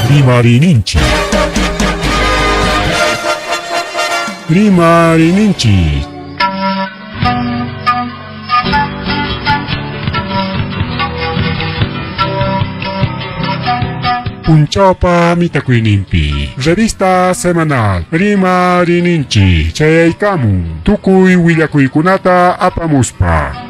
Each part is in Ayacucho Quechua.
Rimariyninchik. Rimariyninchik. Punchawpa mitakuyninpi revista semanal Rimariyninchik chayaykamun tukuy willakuykunata apamuspa.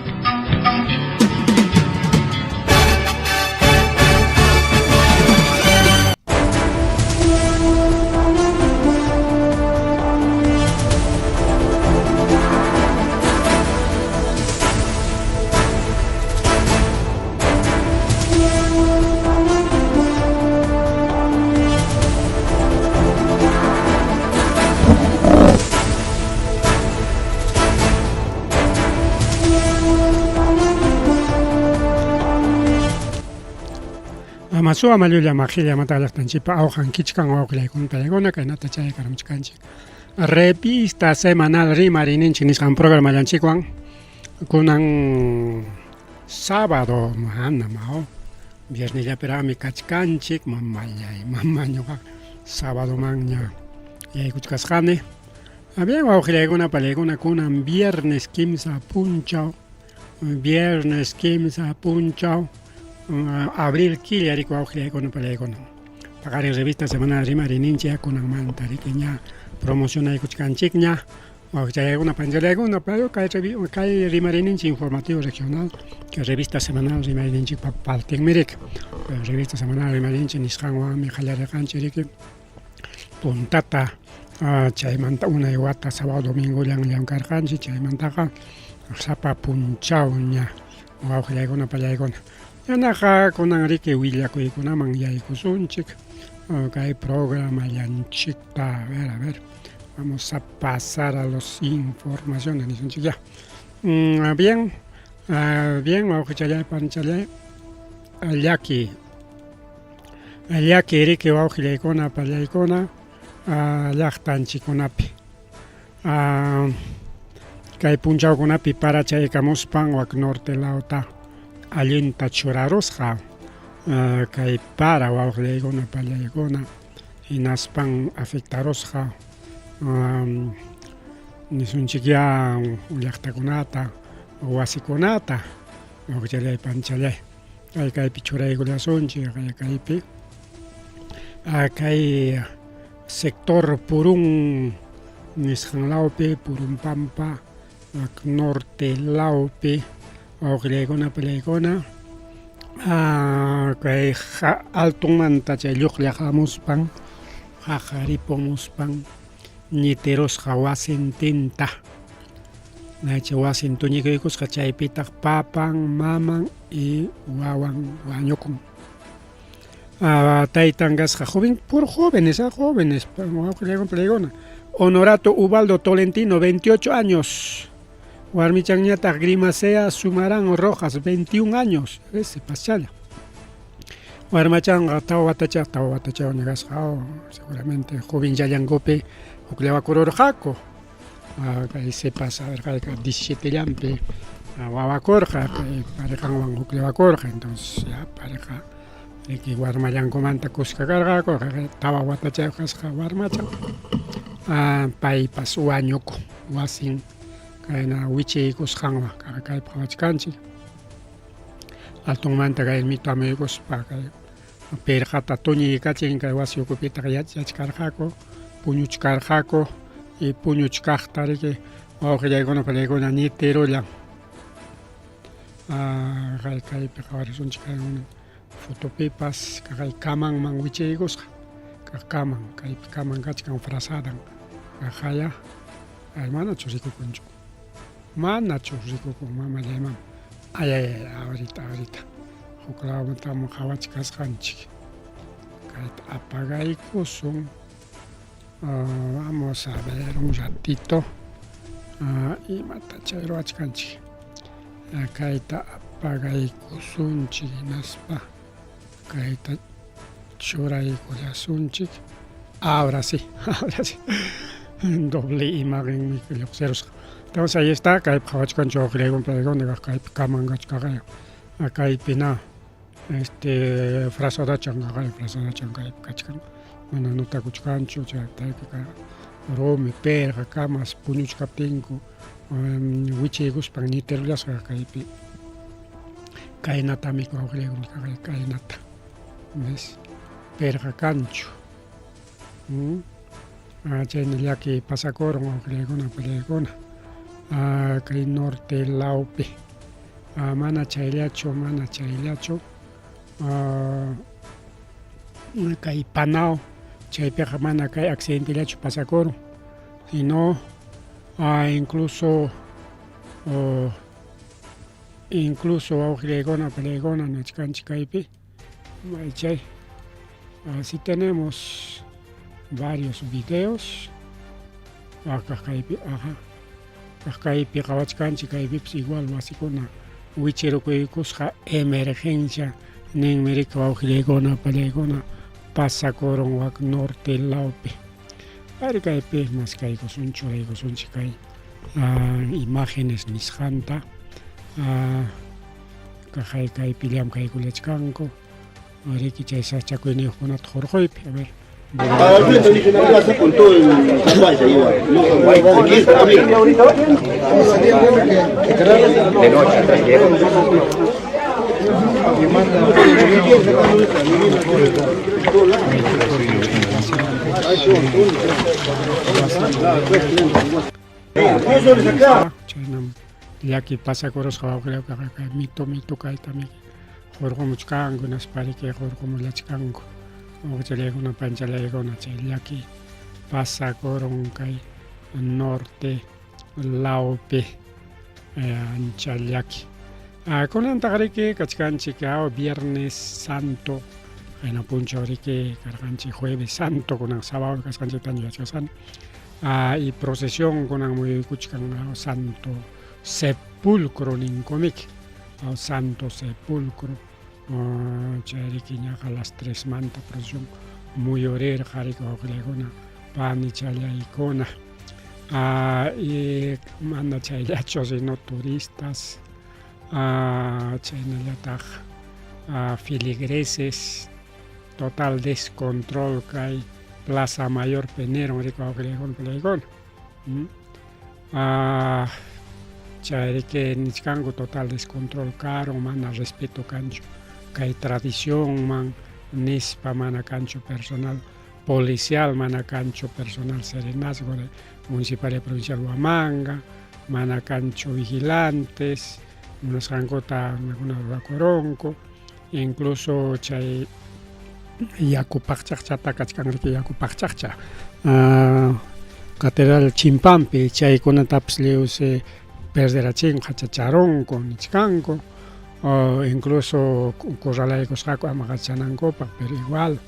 Amasuwa mallulla maqilla mata llaqtanchikpa awqan kichkan wawqillaykunata paykuna kaynata chayakaramchkanchik. Revista semanal rimarininchik nisqan programallanchikwan kunan sábado mana mao viernesllapiraqmi kachkanchik mamallay mama ñuqa sabadomanña yaykuchkasqani. Bien wawqillaykuna palaykuna kunan viernes kimsa punchaw viernes kimsa punchaw abril killa riki wawqillaykuna palaykuna paqarin revista semanal rimarininchik kunanmanta riki ña promocionaykuchkanchikña wawqichallaykuna panchallaykuna pero kay kay rimarininchik informativo regional kay revista semanal rimarininchikpa partinmi riki revista semanal rimarininchik nisqanwanmi qallarirqanchik riki puntata chaymanta unay wata sábado domingollan llamkarqanchik chaymantaqa sapa punchawña wawqillaykuna pallaykuna yanaqa kunan riki willakuykunaman yaykusunchik kay programallanchikta a ver a ver vamos a pasar a los informaciones nisunchik ya bien bien wawqichallay panichallay llaki Llaki riki wawqillaykuna pallaykuna llaqtanchikkunapi kay punchawkunapi parachaykamuspan wak norte lawta allinta churarusqa kay para wawqillaykuna pallaykuna hinaspan afectarusqa nisunchikyá llaqtakunata wasikunata wawqichallay panchallay. Kay kaypi churaykullasunchik kay kaypi kay sector Purún nisqan lawpi Purún Pampa norte lawpi wawqillaykuna pallaykuna kay altonmanta chay lluqlla hamuspan qaqaripumuspan ñitirusqa wasintinta Chay wasin tuñikuykusqa chaypitaq papan, maman y wawan wañukun. Taytan kasqa joven, puro jóvenes, jóvenes, wawqillaykuna Honorato Ubaldo Tolentino, 28 años. Warmichanñataq Grimacea Sumarán Rojas, 21 años. Ese paschalla. Warmachanqa tawa watacha, tawa watachawan kasqa, seguramente jovenchallankupi hukllawakururqaku. Kay sipas kayqa 17 llampi wawakurqa kay parejanwan hukllawakurqa entonces ya pareja riki warmallankumanta kuska karqaku tawa watachayuq kasqa warmacha paypas wañukun wasin kayna wichiykusqanwan kaypi qhawachkanchik altonmanta kay mitu amuykuspa kay pirqata tuñiykachin kay wasi ukupitaq yachachkarqaku puñuchkarqaku y puñuchkaqta riki wawqillaykuna palaykuna ñitirullan kay kaypi qhawarisunchik kay fotopipas kay kamanman wichiykusqa kaq kaman kaypi kaman kachkan frazadan kaqaya manachu rikukunchu manachu rikukun mamallay mama ayayay ahorita ahorita huk lawmantam qhawachkasqanchik kayta apagaykusun vamos a ver un ratito imata chay ruwachkanchik kayta apagaykusunchik hinaspa kayta churaykullasunchik ahora sí ahora sí doble imagenmi lluqsirusqa entonces ahí está kaypi qhawachkanchik wawqillaykuna palaykuna kaypi kaman kachkaqaya kaypi na. Este frazadachan frazadachan kaypi kachkan mana notakuchkanchu chay rumi perqa kamas puñuchkaptinku wichiykuspan ñitirullasqa kaypi kaynatami kaynata ves perqa kanchu chayna llaki pasakurun wawqillaykuna apallaykuna kay norte lawpi mana chayllachu mana chayllachu kay Panao chaypiqa mana kay accidentellachu pasakurun sino incluso incluso wawqillaykuna apallaykuna nachkanchik kaypi chay si tenemos varios videos kaypi aja kaypi qawachkanchik kaypipas igual wasikuna wichirukuykusqa emergencia ninmi riki wawqillaykuna apallaykuna pasakurun wak norte lawpi ari kaypi maskaykusun churaykusunchik kay imágenes nisqanta kaqay kaypi llamkaykullachkanku riki chay sachakuyniyuqkunata hurquypi a ver. Chaynam llaki pasakurusqa wawqillaykunaqa kay mitu mitu kaytami hurqumuchkanku hinaspa riki hurqumullachkanku wawqichallaykuna panchallaykuna chay llaki pasakurun kay norte lawpi ancha llaki kunantaq riki kachkanchik viernes santo qayna punchaw riki karqanchik jueves santo kunan sábado kasqanchikta yachasqani y procesión kunan muyuykuchkan santo sepulcro ninkumiki santo sepulcro chayriki ñaqa las tresmanta procesión muyurirqa riki wawqillaykuna panichallaykuna y mana chayllachu sino turistas chaynallataq filigreses total descontrol kay Plaza Mayor Peneron riki wawqillaykuna panillaykuna chayriki nichkanku total descontrol karun mana respeto kanchu kay tradicionman nispa mana kanchu personal policial mana kanchu personal serenazgo de municipal y provincial Huamanga mana kanchu vigilantes munasqankuta runakuna rurakurunku incluso chay yaku paqchaqchata kachkan riki yaku paqchaqcha catedral chimpampi chaykunatapas lliw se perderachin qachacharunku nichkanku incluso corralaykusqaku ama qachanankupaq pero igual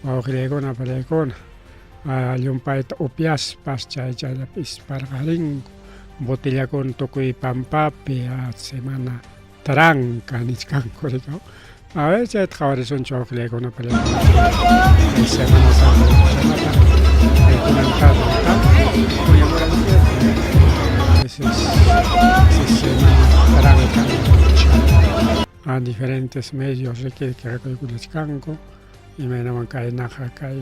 wawqillaykuna pallaykuna llumpayta upyaspas chay chayllapi isparqarinku botellakuna tukuy pampapi semana tranca nichkanku riki a ver chayta qhawarisunchik wawqillaykuna pallaykuna Semana Santa kunan tarde a veces semana tranca a diferentes medios riki qhawaykullachkanku imaynaman kaynaqa kay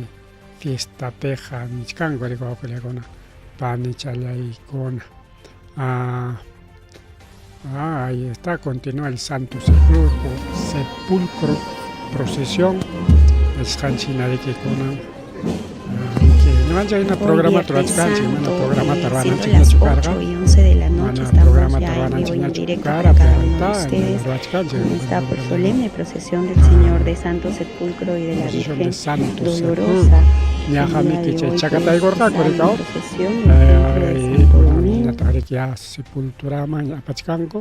fiestapiqa nichkanku riki wawqillaykuna panichallaykuna ahí está continúa el Santo Sepulcro sepulcro procesión nisqanchik hina riki kunan ñuqanchik hina Hoy programata Viernes ruwachkanchik mana Santo, programata siendo ruwananchikñachu las karqa 8 y 11 de la noche, mana estamos programata ya en vivo y en ruwananchikñachu directo kara con cada pero uno de está ustedes ruwachkanchik en esta pues, solemne procesión del Señor de Santo Sepulcro y de la procesión de Virgen Santo Sepulcro Dolorosa. El ñaqa día miki de chay hoy pues chakataykurqaku está en rikaw procesión el templo de Santo Domingo. hinallataq riki ya sepulturaman apachkanku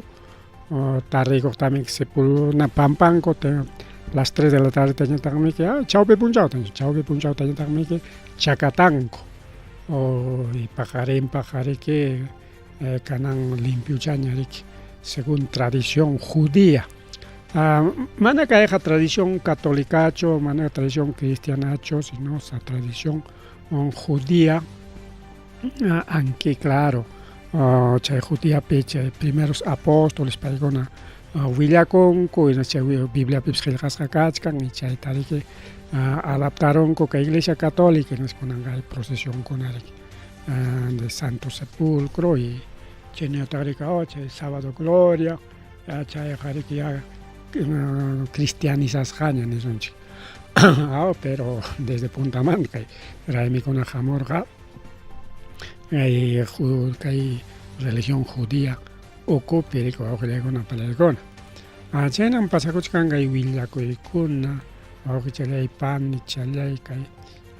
tardeykuqtami sepuluna pampanku las 3 de la tarde ñataqmiki chawpi punchawta chawpi punchawta ñataqmiki chakatanku y paqarinpaq riki kanan limpiuchaña riki según tradición judía mana kayqa tradición catolicachu mana tradición cristianachu sino esa tradición judía aunque claro chay judiapi chay primeros apóstoles paykuna Willakunku chay Bibliapipas qillqasqa kachkan y chayta riki adaptarunku kay iglesia católica hinaspa kunanqa hay procesionkuna riki de Santo Sepulcro y chaynallataq riki oh chay sábado gloria chayqa riki ya cristianizasqaña nisunchik pero desde puntamanta kay raymikuna hamurqa kay kay religión judía ukupi riki wawqillaykuna pallaykuna. Chaynam pasakuchkan kay willakuykuna wawqichallay panichallay kay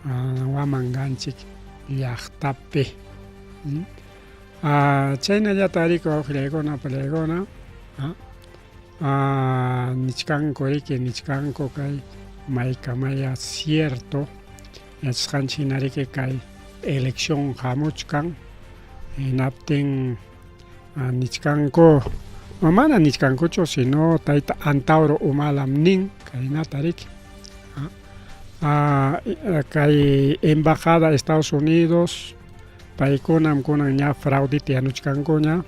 Huamanganchik llaqtapi. Chaynallataq riki wawqillaykuna pallaykuna nichkanku riki nichkanku kay maykamaya cierto yachasqanchik hina riki kay elección hamuchkan hinaptin nichkanku mana nichkankuchu sino tayta Antauro Humalam nin kaynata riki kay embajada Estados Unidos paykunam kunan ña fraudita yanuchkankuña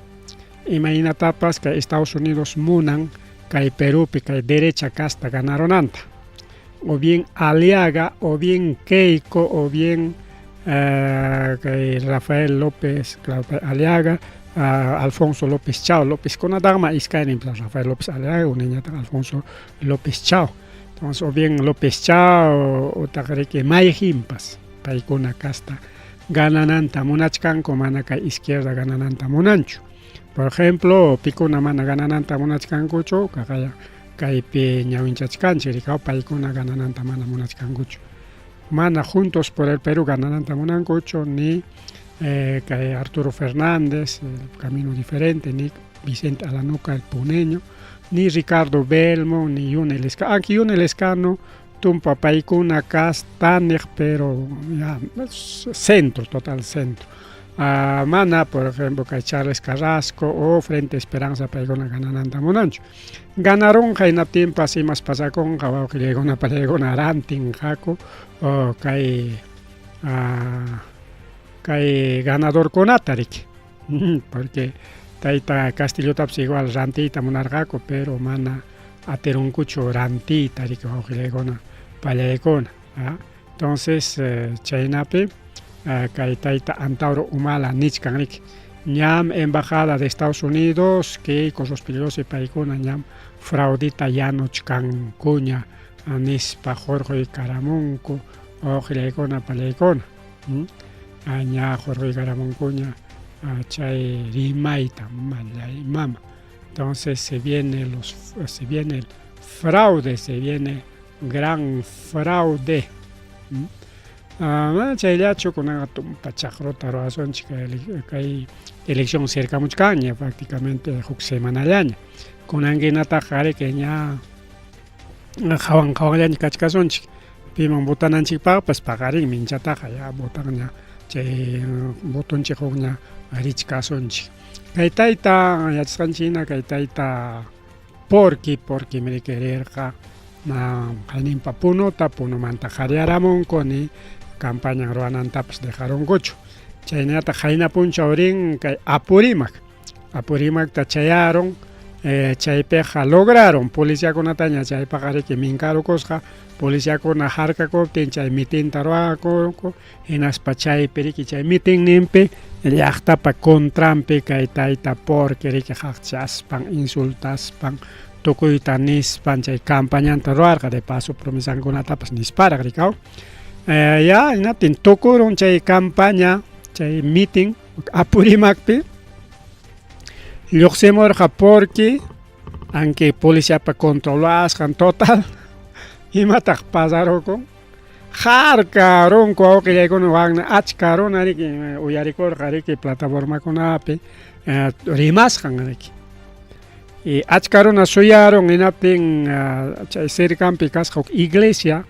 imaynatapas kay Estados Unidos munan kay Perupi kay derecha casta ganarunanta o bien Aliaga o bien Keiko o bien kay Rafael López Aliaga Alfonso López Chao López kunataqma iskaynin Rafael López Aliaga uniñataq Alfonso López Chao entonces o bien López Chao utaq riki mayqinpas paykuna casta ganananta munachkanku mana kay izquierda ganananta munanchu por ejemplo pikuna mana ganananta munachkankuchu kaqaya kaypi ñawinchachkanchik rikaw paykuna ganananta mana munachkankuchu mana Juntos por el Perú ganananta munankuchu ni kay Arturo Fernández el Camino Diferente ni Vicente Alanuca el Puneño ni Ricardo Belmo ni Yune Lescano aunque Yune Lescano tumpa paykuna kastaniq pero ya centro total centro mana por ejemplo kay Charles Carrasco o Frente Esperanza paykuna ganananta munanchu ganarunqa hinaptinpas imas pasakunqa wawqillaykuna pallaykuna rantinqaku o kay kay ganadorkunata riki porque tayta Castillotapas igual rantiyta munarqaku pero mana atirunkuchu rantiyta riki wawqillaykuna pallaykuna entonces chaynapi kay tayta Antauro Humala nichkan riki ñam embajada de Estados Unidos Keiko Rospigliosi paykuna ñam fraudita yanuchkankuña nispa hurquykaramunku wawqillaykuna pallaykuna ña hurquykaramunkuña chay rimayta mallay mama entonces se viene los se viene el fraude se viene gran fraude chayllachu kunanqa tumpa chaqruta ruwasunchik kay elección cercamuchkanña prácticamente huk semanallaña kunankinataqa riki ña qhawan qhawanllaña kachkasunchik piman votananchikpaqpas paqarinmi minchataqa ya votanña chay votonchik hukña richkasunchik kay tayta yachasqanchik hina kay tayta Porky porquim riki rirqa qayninpa Punota Punomanta qhariyaramunku ni campañan ruwanantapas dejarunkuchu chaynallataq qayna punchaw rin kay Apurímac Apurímacta chayarun chaypiqa lograron policiakunataña chaypaqa riki minkarukusqa policiakuna harkakuptin chay mitinta ruwakunku hinaspa chaypi riki chay mitinninpi llaqtapa contranpi kay tayta Porky riki qaqchaspan insultaspan tukuyta nispan chay campañanta ruwarqa de paso promesankunatapas nisparaq rikaw ya hinaptin tukurun chay campaña chay mitin Apurímacpi lluqsimurqa Porky aunque policiapa controlasqan total imataq pasarukun harkarunku wawqillaykuna wan achka runa riki uyarikurqa riki plataformakunapi rimasqan riki y achka runa suyarun hinaptin chay cercanpi kasqa huk iglesia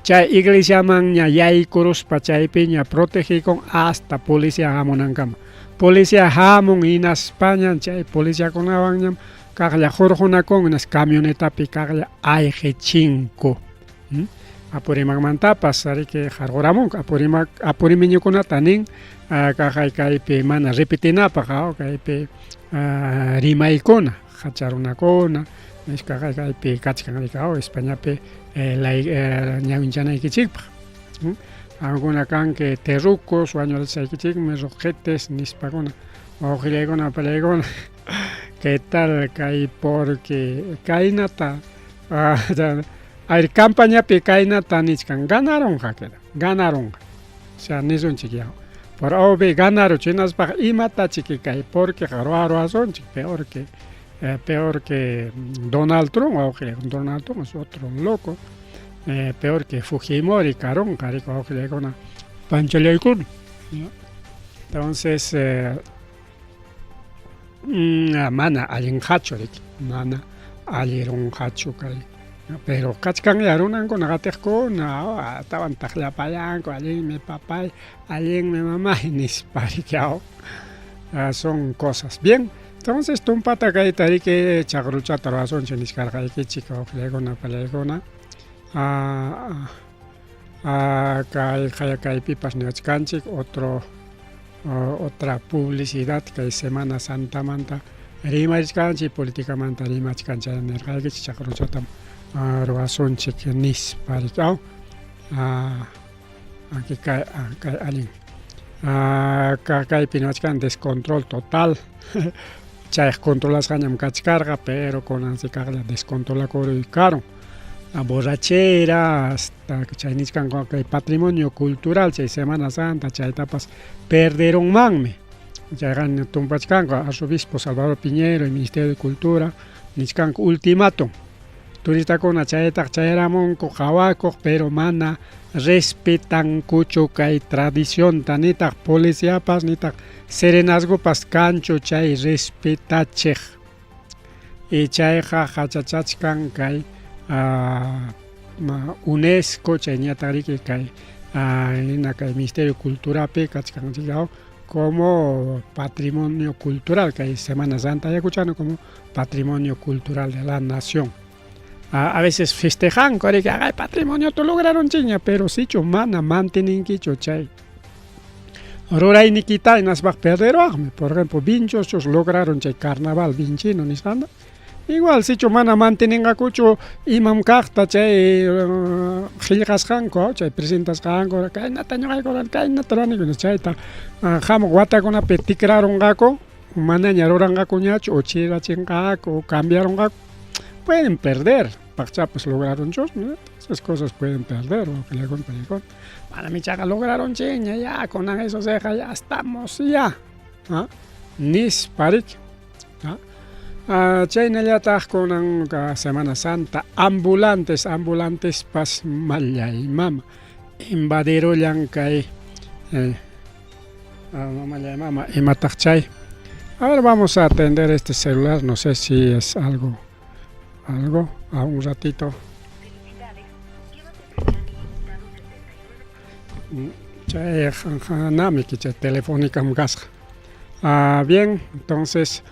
chay iglesiamanña yaykuruspa chaypiña protegikun hasta policía hamunankama policía hamun hinaspaña chay policiakunawanñam kaqlla hurqunakun hinas camionetapi kaqlla ayqichinku Apurímacmantapas riki harquramunku Apurímac apurimeñukunata nin kaqay kaypi mana repetinapaq kaypi rimaykuna. Hacha runakuna nisqa kaypi kachkan rikaw Españapi ñawinchanaykichikpaq. Qamkuna kanki terrucos, wañurachisaykichikmi, roquetes nispakuna, wawqillaykuna, papallaykuna, ¿qué tal kay porque kaynata ayr campañapi kaynata nichkan ganarunqa queda, ganarunqa. O sea, nisunchik ya. Por A o B ganaruch hinaspaqa imatachiki kay porqueqa ruwaruwasunchik peor que peor que Donald Trump wawqi Donald Trump es otro loco peor que Fujimori karunqa riki wawqillaykuna panchallaykuna. Entonces mana allinqachu riki mana allirunqachu kay pero kachkanya runankuna qatiqkuna atawan taqllapayanku allinmi papay allinmi mamay nispa riki son cosas bien entonces tumpata kayta riki chaqruchata ruwasunchik nichkarqaykichik wawqillaykuna pallaykuna kay kaypipas niwachkanchik otro otra publicidad kay Semana Santamanta rimachkanchik politicamanta rimachkanchik nirqaykichik chaqruchatam ruwasunchik nispa riki aw kay kay allin kaypi niwachkan descontrol total chayqa controlasqañam kachkarqa pero kunansi kaqlla descontrolakuruy karun borrachera hasta chay nichkanku kay patrimonio cultural chay Semana Santa chaytapas perderunmanmi chayqa tumpachkanku arzobispo Salvador Piñero y Ministerio de Cultura nichkanku ultimátum turistakuna chaytaqa chayaramunku qawakuq pero mana respetankuchu kay tradicionta nitaq policiapas nitaq serenazgopas kanchu chay respetachiq y chayqa qachachachkan kay UNESCO chayñataq riki kay hina kay Ministerio de Culturapi kachkan como patrimonio cultural kay Semana Santa Ayacuchano como patrimonio cultural de la nación. A veces festejanku riki ay patrimonio tu lograrunchikña pero sichu mana manteninkichu chay ruraynikita hinaspaqa perderuwaqmi por ejemplo vinchoschus lograron chay carnaval vinchino nisqanta igual sichu mana manteninqakuchu imam kaqta chay qillqasqanku chay presentasqanku kaynata ñuqayku kaynata ruraniku chayta hamuq watakunapi tikrarunqaku manaña ruranqakuñachu o chirachinqaku o cambiarunqaku pueden perder paqchapas lograrunchus esas cosas pueden perder manam ichaqa lograrunchikña ya kunan eso ceja ya estamos ya nispa riki chaynallataq kunan Semana Santa ambulantes ambulantespas mallay mama invadirullan kay mamallay mama imataq chay a ver vamos a atender este celular no sé si es algo algo a un ratito chay namiki chay telefónicam kasqa bien entonces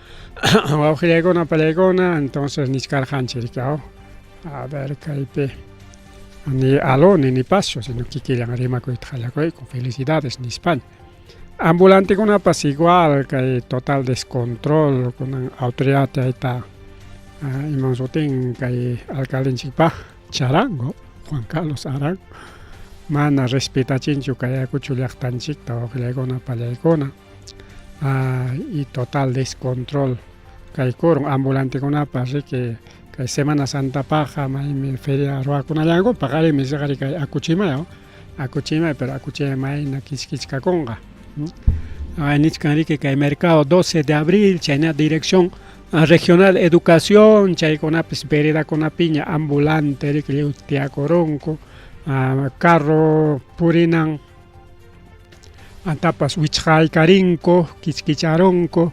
wawqillaykuna pallaykuna entonces nichkarqanchik riki a ver kaypi ni aló ni nipaschu sino kikillan rimakuyta qallakuyku felicidades nispaña ambulantekunapas igual kay total descontrol kunan autoridad chayta imam sutin kay alcaldenchikpa Charango Juan Carlos Arango mana respetachinchu kay Ayacucho llaqtanchikta wawqillaykuna pallaykuna y total descontrol kaykurun ambulantekunapas riki kay Semana Santapaqqa maymi feria ruwakunallanku paqarinmi siqari kay Akuchimay Akuchimay pero Akuchimay mayna kichkichkakunqa nichkan riki kay mercado 12 de abril chayna dirección regional educación chaykunapis veredakunapiña ambulante riki lliw tiyakurunku carro purinan antapas wichqaykarinku kichkicharunku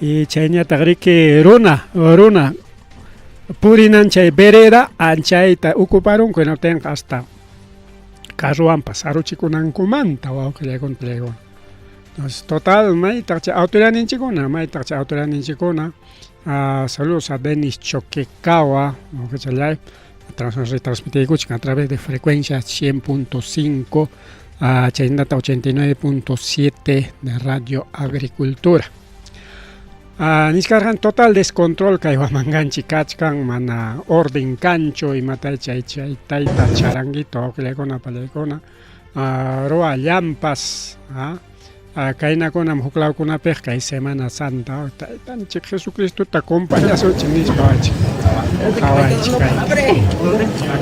y chayñataq riki runa runa purinan chay vereda anchayta ocuparunku hinaptinqa hasta carrowanpas saruchikunankumanta wawqillaykuna pallaykuna entonces total maytaq chay autoridadninchikkuna maytaq chay autoridadninchikkuna saludos a Denis Choquecawa wawqichallay retransmitiykuchkan a través de frecuencia 100.5 chaynata 89.7 de Radio Agricultura. Nichkarqan total descontrol kay Huamanganchik kachkan, mana orden kanchu, imata chay chay tayta charanguito wawqillaykuna pallaykuna ruwallanpas. Kaynakunam huklawkunapiq kay Semana Santa taytanchik Jesucristota compañasunchik nispa wachik. Qawaychik kay.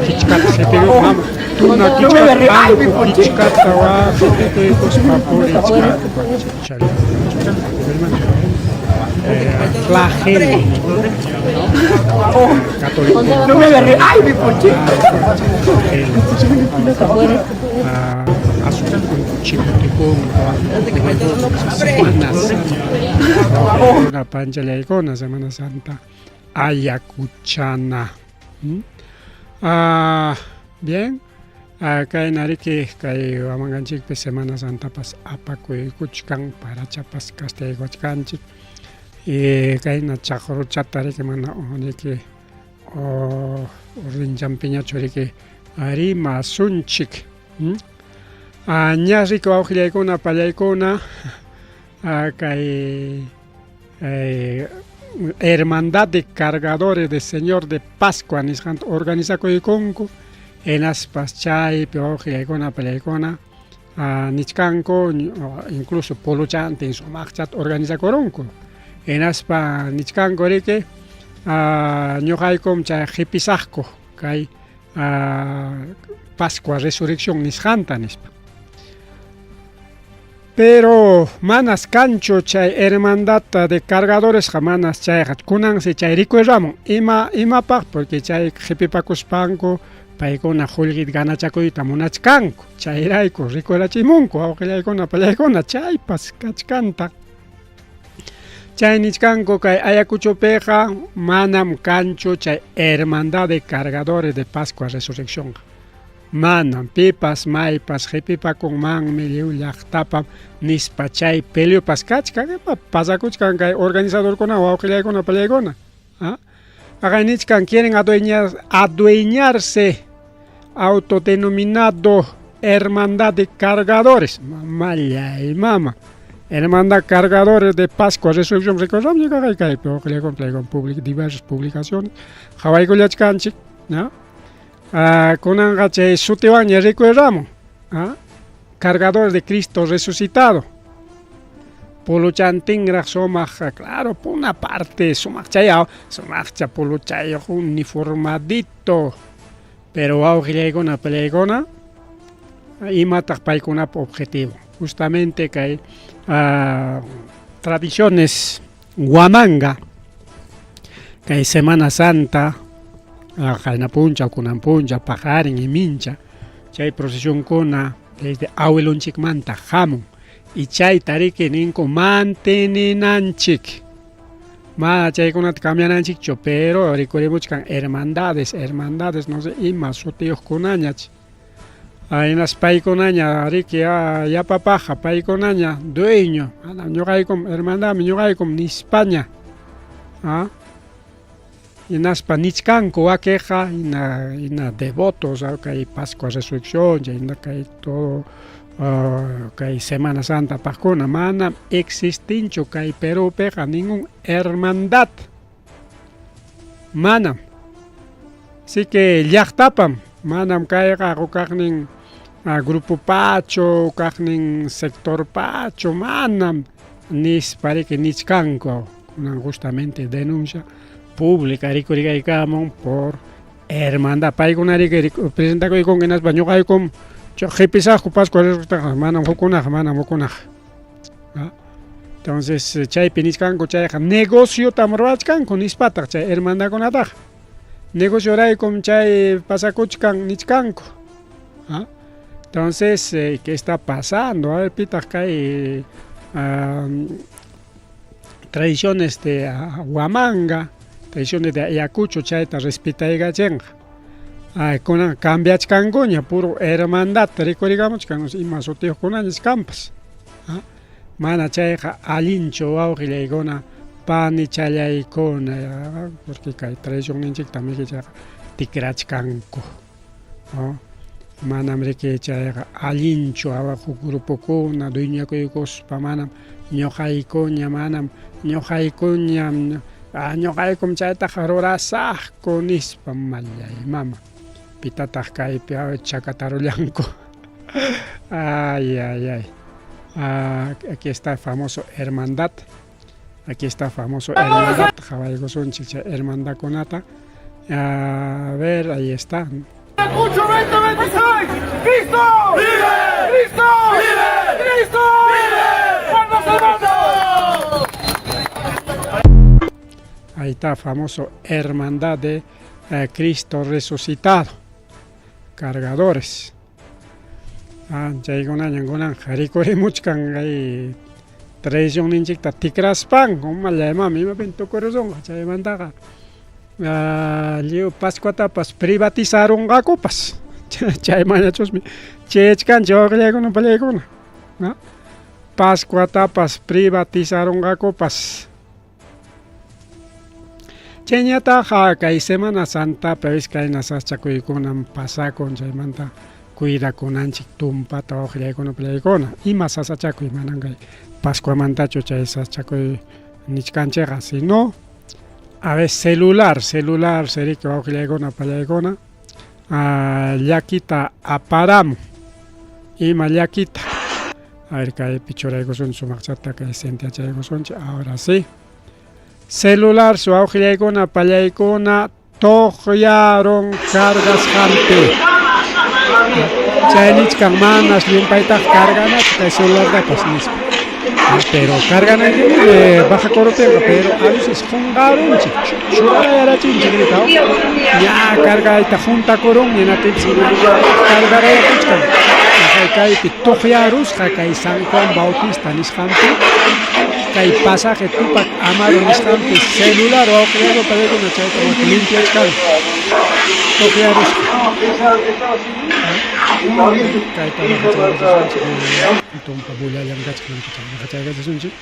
Kichkata qipiyuq mama tuna kichkata anku kichkata wa qipikuykuspa purichkanku. Flagelo. Católico. No me agarré. ¡Ay, mi ponche! Semana Santa. Panchallaykuna Semana Santa Ayacuchana. Bien, kayna riki kay Huamanganchikpi Semana Santapas apakuykuchkan, parachapas castiyaykuchkanchik. Y kayna chaqruchata riki mana riki ordenchanpiñachu riki rimasunchik. Ña riki wawqillaykuna pallaykuna kay Hermandad de Cargadores de Señor de Pascua nisqanta organizakuykunku hinaspas chaypi wawqillaykuna pallaykuna nichkanku incluso puluchantin sumaqchata organizakurunku hinaspa nichkanku riki ñuqaykum chay qipisaqku kay Pascua Resurrección nisqanta nispa. Pero manas kanchu chay hermandad de cargadoresqa manas chayqa kunansi chay rikuy ramun ima imapaq porque chay qipipakuspanku paykuna qullqita ganachakuyta munachkanku chayrayku rikurachimunku wawqillaykuna pallaykuna chaypas kachkantaq. Chay nichkanku kay Ayacuchopiqa manam kanchu chay hermandad de cargadores de Pascua Resurreccionqa. Manam pipas maypas qipipakunmanmi lliw llaqtapam nispa chay peleopas kachkan ima pasakuchkan kay organizadorkuna wawqillaykuna pallaykuna. Aqay nichkan quieren adueñarse autodenominado Hermandad de Cargadores. Mamallay mama. Hermandad Cargadores de Pascua Resurrección recordamos kay kay diversas publicaciones. Qhawaykullachkanchik, ¿no? Kunanqa chay sutiwanña rikuyramun, Cargadores de Cristo resucitado. Puluchantinraq sumaq, claro, por una parte sumaqchaya, sumaqcha puluchayuq uniformadito. Pero wawqillaykuna pallaykuna imataq paykunapa objetivo. Justamente kay tradiciones Huamanga, kay Semana Santa, qayna punchaw, kunan punchaw, paqarin imincha, chay procesionkuna desde awilunchikmanta hamun. Y chayta riki ninku manteninanchik. Ma chaykunata cambiananchikchu, pero rikurimuchkan hermandades, hermandades, no sé, ima sutiyuqkunañach. Hinas paykunaña riki yapapaqa paykunaña dueño, manam ñuqaykum hermandadmi ñuqaykum nispaña. Hinaspa nichkanku wakiqa hina hina devotos kay Pascua Resurrección chayna kay todo kay Semana Santa paqkuna manam existinchu kay Perúpiqa ningún hermandad. Manam. Así que llaqtapam manam kayqa hukaqnin grupo pacho, hukaqnin sector pacho, manam nispa riki nichkanku. Kunan justamente denuncia pública rikurikaykamun por hermandad. Paykuna riki presentakuykunku hinaspa ñuqaykum qipisaqku Pascua Resurrección manam hukunaqa, manam hukunaqa. Entonces chaypi nichkanku chayqa negociotam ruwachkanku nispataq chay hermandadkunataqa. Negocioraykum chay pasakuchkan nichkanku. Entonces, ¿qué está pasando? A ver, pitaq kay tradiciones de Huamanga, tradiciones de Ayacucho chayta respetaykachinqa. Kunan cambiachkankuña puro hermandad rikurikamuchkan ima sutiyuqkunañas kanpas. Mana chayqa allinchu wawqillaykuna panichallaykuna porque kay tradicionninchikta chayqa tikrachkanku. Manam riki chayqa allinchu huk grupokuna dueñakuykuspa manam ñuqaykuña manam ñuqaykuñam ñuqaykum chaytaqa rurasaqku nispa mallay mama pitataq kaypi chakatarullanku ay ay ay aquí está el famoso hermandad aquí está famoso hermandad qhawaykusunchik chay hermandadkunata a ver ahí está 8, 20, 26! ¡Cristo! ¡Vive! ¡Cristo! ¡Vive! ¡Cristo! ¡Vive! ¡Palmas al mando! Ahí está famoso hermandad de Cristo resucitado. Cargadores. Chaykunañan kunanqa rikurimuchkan kay traicionninchikta tikraspanku umallamami imapin tukurusonqa chaymantaqa lliw Pascuatapas privatizarunqakupas chaymanachusmi chayachkanchik wawqillaykuna pallaykuna Pascuatapas privatizarunqakupas chayñataqa kay Semana Santapi kayna sasachakuykunam pasakun chaymanta cuidakunanchik tumpata wawqillaykuna pallaykuna ima sasachakuy manan kay Pascuamantachu chay sasachakuy nichkanchikqa sino a ver celular celular seriki wawqillaykuna pallaykuna llakita aparamun ima llakita a ver kaypi churaykusunchik sumaqchata kay sentiachaykusunchik ahora sí celular su wawqillaykuna pallaykuna tuqyarun cargasqanpi chay nichkan manas llumpaytaqa carganachu kay celulartapas nispa pero carganaykimi baja kuruptinqa pero a veces qunqarunchik churarayarachinchik ña cargayta juntakurun hinaptinpis cargarayakuchkan kaypi tuqyarusqa kay San Juan Bautista nisqanpi kay pasaje Tupac Amaru nisqanpi celular wawqillaykuna pallaykuna chayta limpiachkan tuqyarusqa kayta tumpa bullallam kachkan bajachaykachishunchik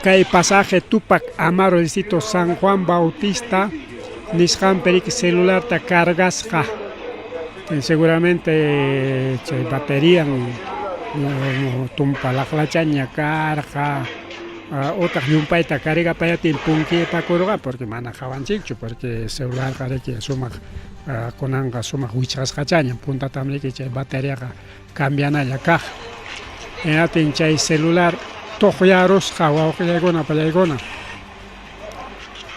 kay pasaje Tupac Amaru distrito San Juan Bautista nisqanpi riki celularta cargasqa seguramente chay baterian tumpa laqlachaña karqa utaq llumpayta cargapayatin punkipakurqa porque mana qawanchikchu porque celularqa riki sumaq kunanqa sumaq wichqasqachaña puntatam riki chay bateriaqa cambianalla kaq hinaptin chay celular tuqyarusqa wawqillaykuna pallaykuna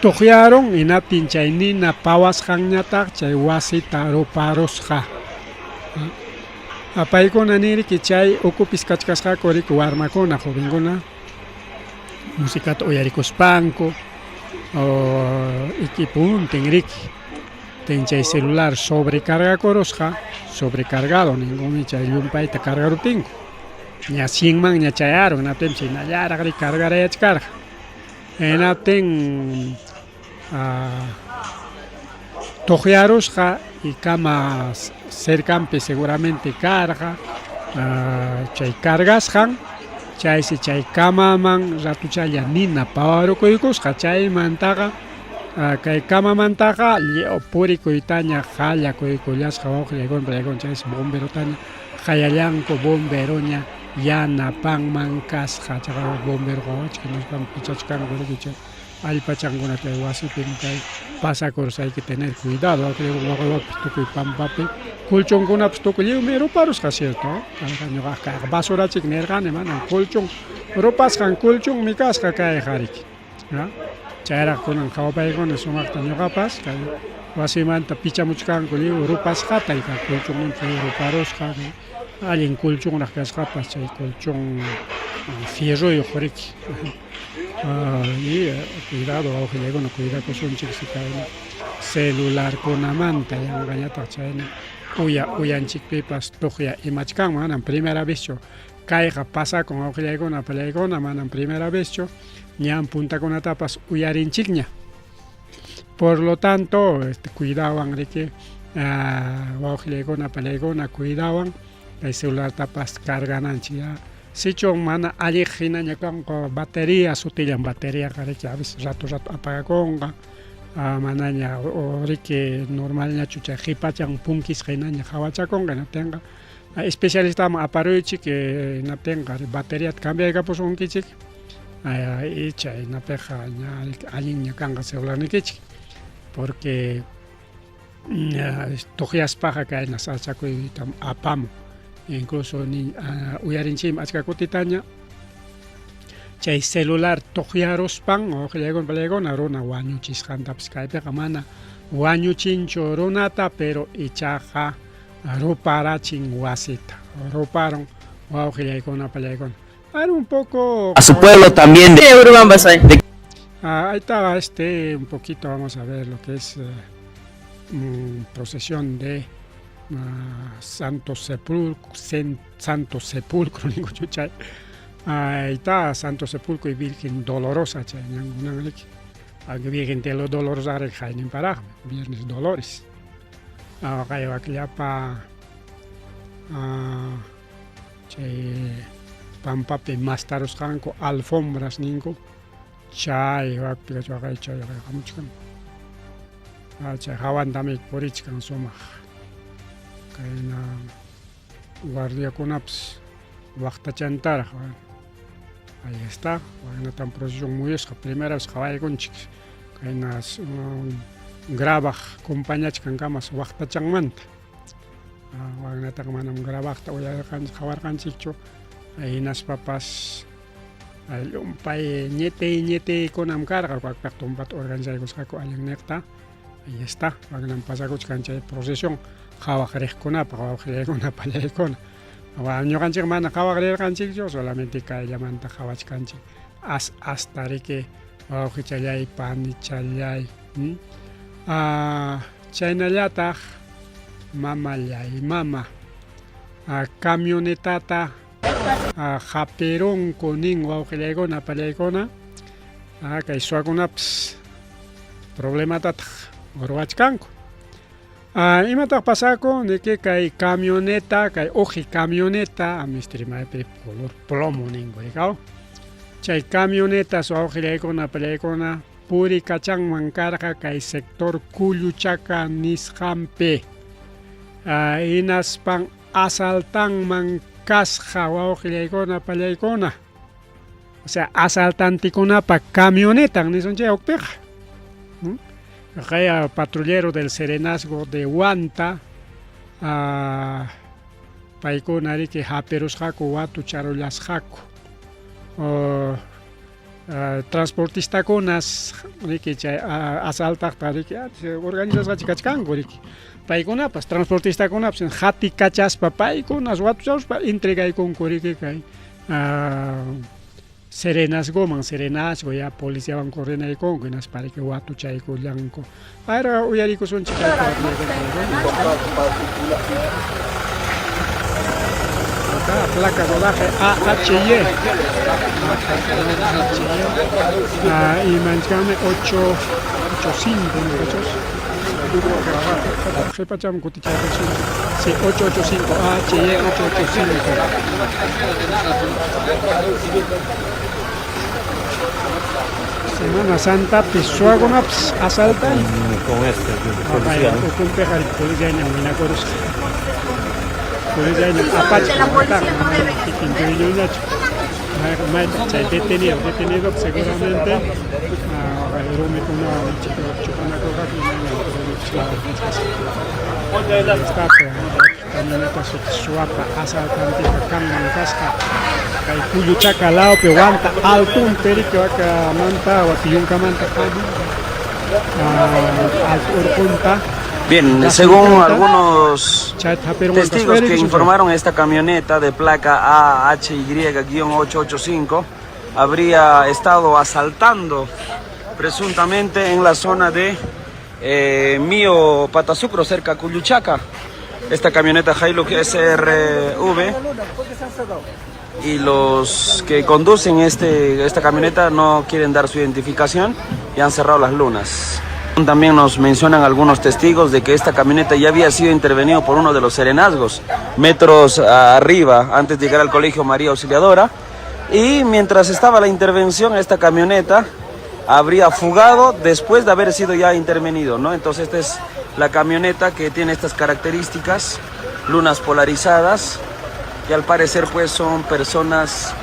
tuqyarun hinaptin chay nina pawasqanñataq chay wasita ruparusqa paykuna niriki chay ukupis kachkasqaku riki warmakuna jovenkuna musikata uyarikuspanku equipuntin riki tin chay celular sobrecargakurusqa sobrecargado ninkumi chay llumpayta cargaruptinku ña 100manña chayarun hinaptinpis hinallaraq riki cargarayachkarqa hinaptin tuqyarusqa y kama cercanpi seguramente karqa chay cargasqan chaysi chay kamaman ratuchalla nina pawarukuykusqa chaymantaqa kay kamamantaqa purikuytaña qallakuykullasqa wawqillaykuna pallaykuna chaysi bomberotaña qayallanku bomberoña yanapanman kasqa chaqa bombero qawachkan nispan pichachkanku riki chay allpachankuna chay wasipim kay pasakurusqa hay que tener cuidado waqaywapi tukuy pampapi colchonkunapas tukuy lliwmi ruparusqa cierto kayqa ñuqa kayqa basurachik nirqani manam colchón rupasqan colchonmi kasqa kayqa riki chayraq kunan qhawapaykuna sumaqta ñuqapas kay wasimanta pichamuchkanku lliw rupasqata colchonninchik lliw ruparusqa allin colchonraq kasqapas chay colchón fierroyuq riki y cuidado wawqillaykuna cuidakusunchik si kayna celularkunamanta yanqañataq chayna uya uyanchikpipas tuqya imachkanman manam primera vezchu kayqa pasakun wawqillaykuna pallaykuna manam primera vezchu ñan puntakunatapas uyarinchikña por lo tanto cuidawan riki wawqillaykuna pallaykuna cuidawan kay celulartapas cargananchik ya sichun mana alliq hinaña kanqa bateria sutillan bateriaqa riki a veces rato rato apagakunqa Manaña riki normalñachu chay qhipachan punkisqa hinaña qhawachakunqa, hinaptinqa especialistaman aparuychik, hinaptinqa bateriata cambiaykapusunkichik, icha hinapiqa ña allinña kanqa celularnikichik, porque tuqyaspaqa kayna sasachakuytam apamun, incluso ni uyarinchikmi achka kutitaña chay celular tuqyaruspan uqllaykuna palaykuna runa wañuchisqantapas. Kaypiqa mana wañuchinchu runata, pero ichaqa ruparachin wasita, ruparun, wawqillaykuna pallaykuna. A un poco a su pueblo también de Urubamba soy. Ahí está, un poquito vamos a ver lo que es procesión de Santo Sepulcro, Santo Sepulcro, chay. Ahí está Santo Sepulcro y Virgen Dolorosa, chay, Virgen de los Dolores paraj, Viernes Dolores. Kay wakllapa chay pampapi mastarusqanku alfombras ninku, chay wakpi chay chay hamuchkan. Chay hawantami purichkan sumaq. Kayna guardiakunapas waqtachantaraq. Ahí está, waynatam procesión muyusqa, primera vez qhawaykunchik kayna grabaq compañachkan kamas waqtachanmanta. Waynataqa manam grabaqta uyarqanchik qhawarqanchikchu, hinaspapas llumpay ñitiy ñitiykunam karqa, wakpaq tumpata organizaykusqaku allinniqta. Ahí está, waynam pasakuchkan chay procesión qhawaq riqkunapaq, wawqillaykuna pallaykuna. Ñuqanchik mana qhawaq rirqanchikchu, solamente kayllamanta qhawachkanchik as hasta riki wawqichallay panichallay. Chaynallataq mamallay mama camionetata hapirunku nin wawqillaykuna pallaykuna, kay suwakunapas problematataq ruwachkanku. Imataq pasakun niki kay camioneta, kay uqi camioneta, mistrimaypi color plomo ninku rikaw. Chay camionetas wawqillaykuna pallaykuna purikachanman karqa kay sector Kulluchaka nisqanpi. Hinaspan asaltanman kasqa wawqillaykuna pallaykuna. O sea, asaltantikunapa camionetan nisunchik hukpiqa. Kay patrullero del Serenazgo de Huanta, paykuna riki hapirusqaku watu charullasqaku. Transportistakunas riki chay asaltaqta riki organizasqachi kachkanku riki. Paykunapas transportistakunapas hatikachaspa paykunas watucharuspa entregaykunku riki kay serenazgoman, serenazgo ya policiawan coordinaykunku hinaspa riki watuchaykullanku. Ahora uyarikusunchik. Acá, placa rodaje AHY. Y manchame 8 8 5, muchachos. Qhipacham kutichaykusunchik. Sí, 885 AHY 885. Semana Santa suwakunapas asaltan. Con este, policía, ¿no? Ukunpiqa policía ñam winakurusqa. Policía ñam apachka kikin dueñoñachu. Maytaq chay detenido, detenido seguramente rumikunawan chupanakurqaku. Está camioneta suwapa asaltanteqa kanman kasqa kay Kulluchaka lawpi Huanta altunpi riki wakamanta waki yunkamanta hamun alto urqunta. Bien, según algunos testigos que informaron, esta camioneta de placa AHY-885 habría estado asaltando presuntamente en la zona de Mío Patasucro, cerca a Cuyuchaca. Esta camioneta Hilux SRV, y los que conducen esta camioneta no quieren dar su identificación y han cerrado las lunas. También nos mencionan algunos testigos de que esta camioneta ya había sido intervenido por uno de los serenazgos, metros arriba, antes de llegar al Colegio María Auxiliadora. Y mientras estaba la intervención, esta camioneta habría fugado después de haber sido ya intervenido, ¿no? Entonces esta es la camioneta que tiene estas características, lunas polarizadas, y al parecer pues son personas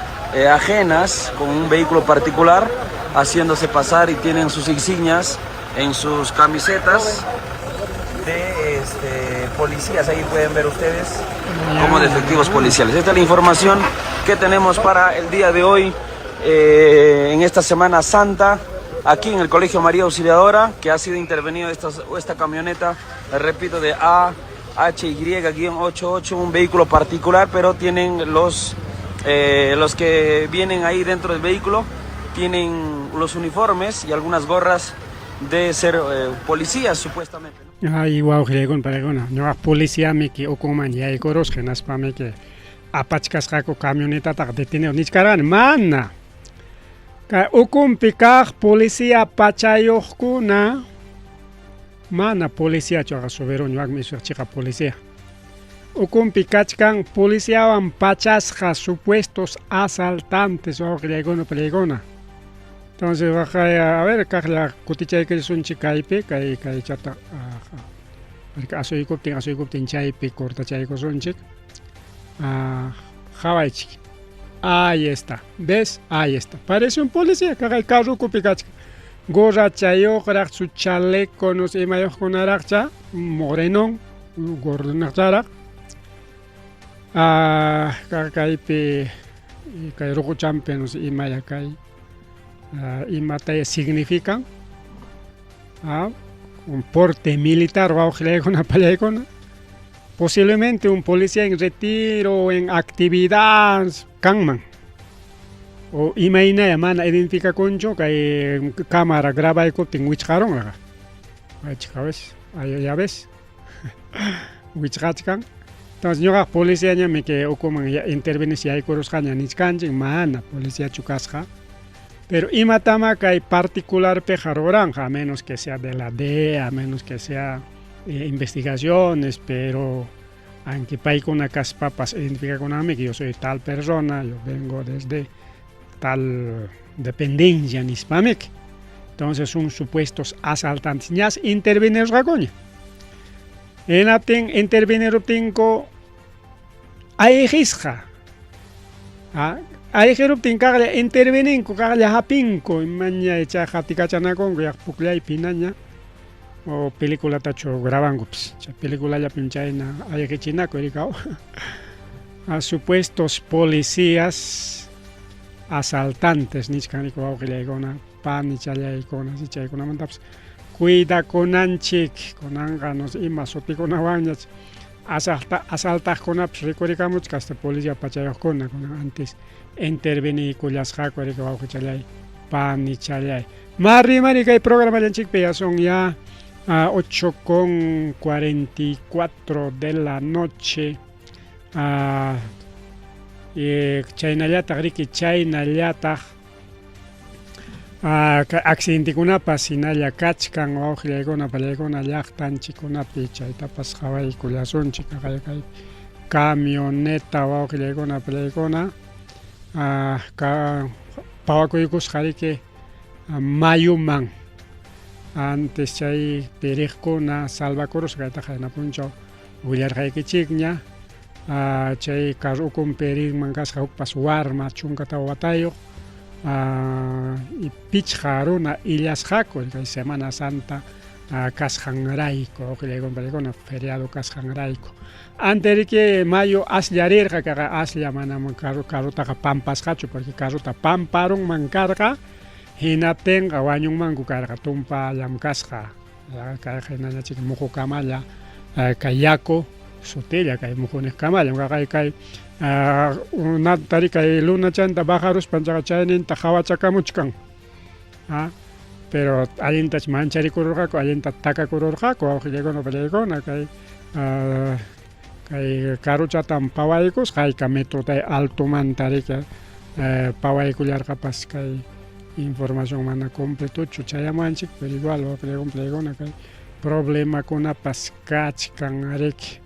ajenas con un vehículo particular haciéndose pasar y tienen sus insignias en sus camisetas de policías. Ahí pueden ver ustedes como de efectivos policiales. Esta es la información que tenemos para el día de hoy, en esta Semana Santa, aquí en el Colegio María Auxiliadora, que ha sido intervenido esta camioneta, repito, de AHY-88, un vehículo particular, pero tienen los que vienen ahí dentro del vehículo, tienen los uniformes y algunas gorras de ser policías, supuestamente, ¿no? Ay, wawqillaykuna, panaykuna, ñuqa policiamiki ukunman yaykurusqa, hinaspamiki apachkasqaku camionetataqa detenido nichkarqani, mana. Kay ukunpi kaq policía pachayuqkuna, mana policiachu aqha ñuqami chiqa policía. Ukunpi kachkan policiawan pachasqa supuestos asaltantes, wawqillaykuna, panaykuna. Entonces, a ver, kaqlla kutichaykusunchik kaypi, kay kaychata asuykuptin, asuykuptin chaypi cortachaykusunchik. Qhawaychik. Ahí está, ¿ves? Ahí está. Parece un policía, kaqay carrukupi kachkan. Gorrachayuqraq, su chaleco, no sé, imayuqkunaraqcha, morenón, gordonaqcharaq. Kaypi, kay ruquchampi, no sé, imaya kay, imataya significan. Un porte militar, wawqillaykuna, pallaykuna. Posiblemente un policía en retiro o en actividad kanman. O imaynaya mana identificakunchu kay cámara grabaykuptin wichqarunqa. Achka ves, ahí ya ves. Wichqachkan. Entonces ñuqa policiañami que ukuman intervenir yaykurusqaña nichkanchik, mana policiachu kasqa. Pero imatama kay particularpiqa ruranqa, a menos que sea de la DEA, a menos que sea investigaciones, pero aunque paykuna kaspapas identificakunami que yo soy tal persona, yo vengo desde tal dependencia nispamik. Entonces son supuestos asaltantes. Ñas intervenirusqakuña. Hinaptin interveniruptinku ayqisqa. Ayqiruptin kaqlla interveninku, kaqlla hapinku, imaña chay qatikachanakunku yaq pukllaypi hinaña o peliculatachu grabankupis. Chay peliculallapim chayna ayqichinaku rikaw. A supuestos policías asaltantes nichkan riku wawqillaykuna, panichallaykuna, si chaykunamantapas cuidakunanchik, kunanqa no sé ima sutikunawanñach asaltaqkunapas rikurikamuchka hasta policía pachayuqkuna, kunan antes interveniykullasqaku riki wawqichallay, panichallay. Mari mari kay programallanchikpi ya son ya 8:44 de la noche. Chaynallataq riki, chaynallataq accidentekunapas hinalla kachkan wawqillaykuna, pallaykuna llaqtanchikkunapi, chaytapas qhawaykullasunchik kay camioneta wawqillaykuna, pallaykuna, pawakuykusqa riki mayuman. Antes chay piriqkuna salvakurusqa kaytaqa hina punchaw willarqaykichikña. Chay carro ukunpi rinman kasqa hukpas warma 14 watayuq, y pichqa runa illasqaku kay Semana Santa kasqanrayku, wawqillaykuna, pallaykuna, feriado kasqanrayku. Antes riki mayu asllarirqa kaqa aslla manam carrotaqa pampasqachu, porque carrota pamparunman karqa, hinaptinqa wañunmanku karqa, tumpallam kasqa. Kayqa hinallachik muhukamalla kay yaku sutilla kay muhuniqkamallam kaqay kay unatari kay lunachanta bajaruspan chaqa chayninta hawachakamuchkan. Pero allintach mancharikururqaku, allinta takakururqaku wawqillaykuna, pallaykuna, kay kay carrochatam pawaykusqa, hayka metrota altomanta riki pawaykullarqapas kay información mana completochu chayamuwanchik, pero igual wawqillaykuna, pallaykuna, kay problemakunapas kachkan riki.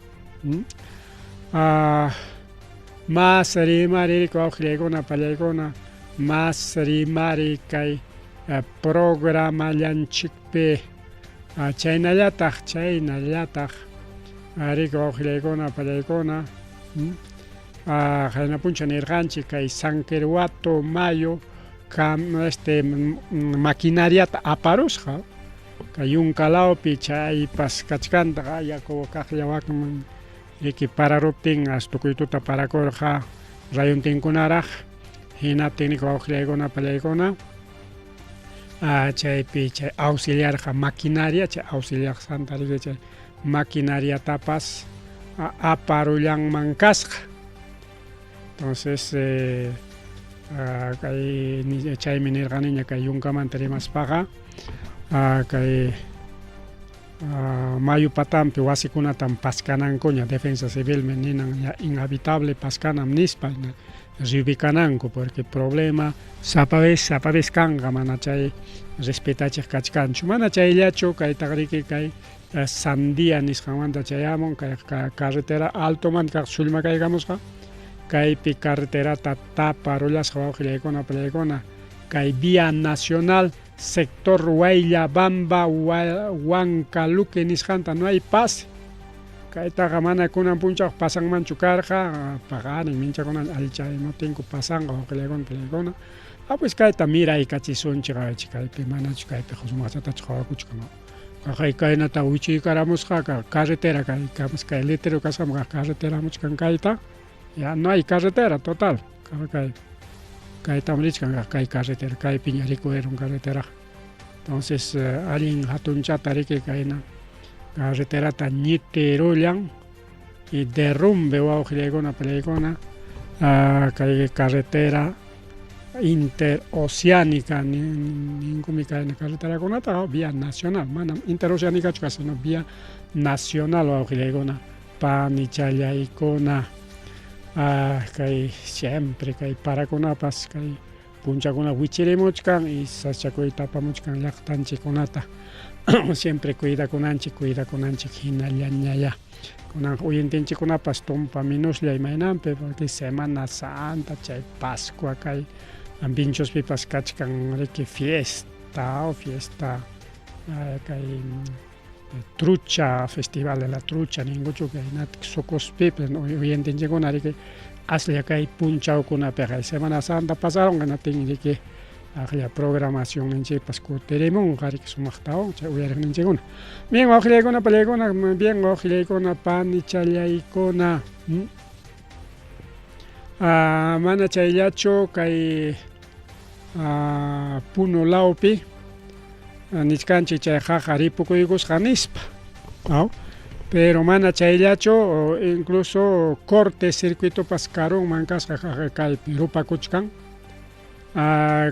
Mas rimari wawqillaykuna, pallaykuna, mas rimari kay Programallanchikpi chaynallataq chaynallataq riki wawqillaykuna pallaykuna qayna punchaw nirqanchik kay Sanqueruato mayu kam este maquinariata aparusqa kay yunka lawpi chaypas kachkantaq yaku kaqlla wakman riki pararuptin as tukuy tuta parakurqa rayuntinkunaraq hinaptin riki wawqillaykuna pallaykuna chaypi chay auxiliarqa maquinaria chay auxiliar santa riki chay maquinariatapas aparullanman kasqa entonces eh, kay chaymi nirqaniña kay yunkamanta rimaspaqa kay mayu patanpi wasikunatam paskanankuña defensa civilmi ninan ña inhabitable paskanam nispa reubicananku porque problema sapa vez sapa vez kanqa mana chay respetachiq kachkanchu mana chayllachu kaytaqriki kay Sandia nisqanmanta chayamun kay carretera altomanta kaq sullmakaykamusqa kaypi carreterata taparullasqa wawqillaykuna pallaykuna kay vía nacional sector Wayllabamba Huancaluque nisqanta no hay pase kaytaqa mana kunan punchaw pasanmanchu karqa paqarin minchakuna allichaymuptinku pasanqa wawqillaykuna pallaykuna ah pues kayta miraykachisunchik kaypi manachu kaypi sumaqchatachu qawakuchkan kaqay kaynata wichiykaramusqa carretera kay kay letrero kasqanqa carretera hamuchkan kayta ya no hay carretera total kay kaytam richkan kay carretera kaypiña rikurirun carreteraqa entonces allin hatunchata riki kayna carreterata ñitirullan y derrumbe wawqillaykuna pallaykuna kay carretera interoceánica ninkumi kayna carreterakunata vía nacional manam interoceánicachu kasqa sino vía nacional wawqillaykuna panichallaykuna kay siempre kay parakunapas kay punchakuna wichirimuchkan y sasachakuyta apamuchkan llaqtanchikkunata siempre cuidakunanchik cuidakunanchik hinallañayá kunanqa uyentinchikkunapas tumpa minuslla imaynanpi porque Semana Santa chay Pascua kay Vinchospipas kachkan riki fiesta fiesta kay trucha festival de la trucha ninkuchu kaynata Socospipas uyentinchikkuna riki aslla kay punchawkunapiqa Semana Santa pasarun hinaptin riki aqlla programacionninchikpas kutirimunqa riki sumaqtawan chay uyariqninchikkuna bien wawqillaykuna pallaykuna bien wawqillaykuna panichallaykuna mana chayllachu kay Puno lawpi nichkanchik chay qaqa ripukuykusqa nispa pero mana chayllachu incluso corte circuitopas karunman kasqa qaqa kaypi rupakuchkan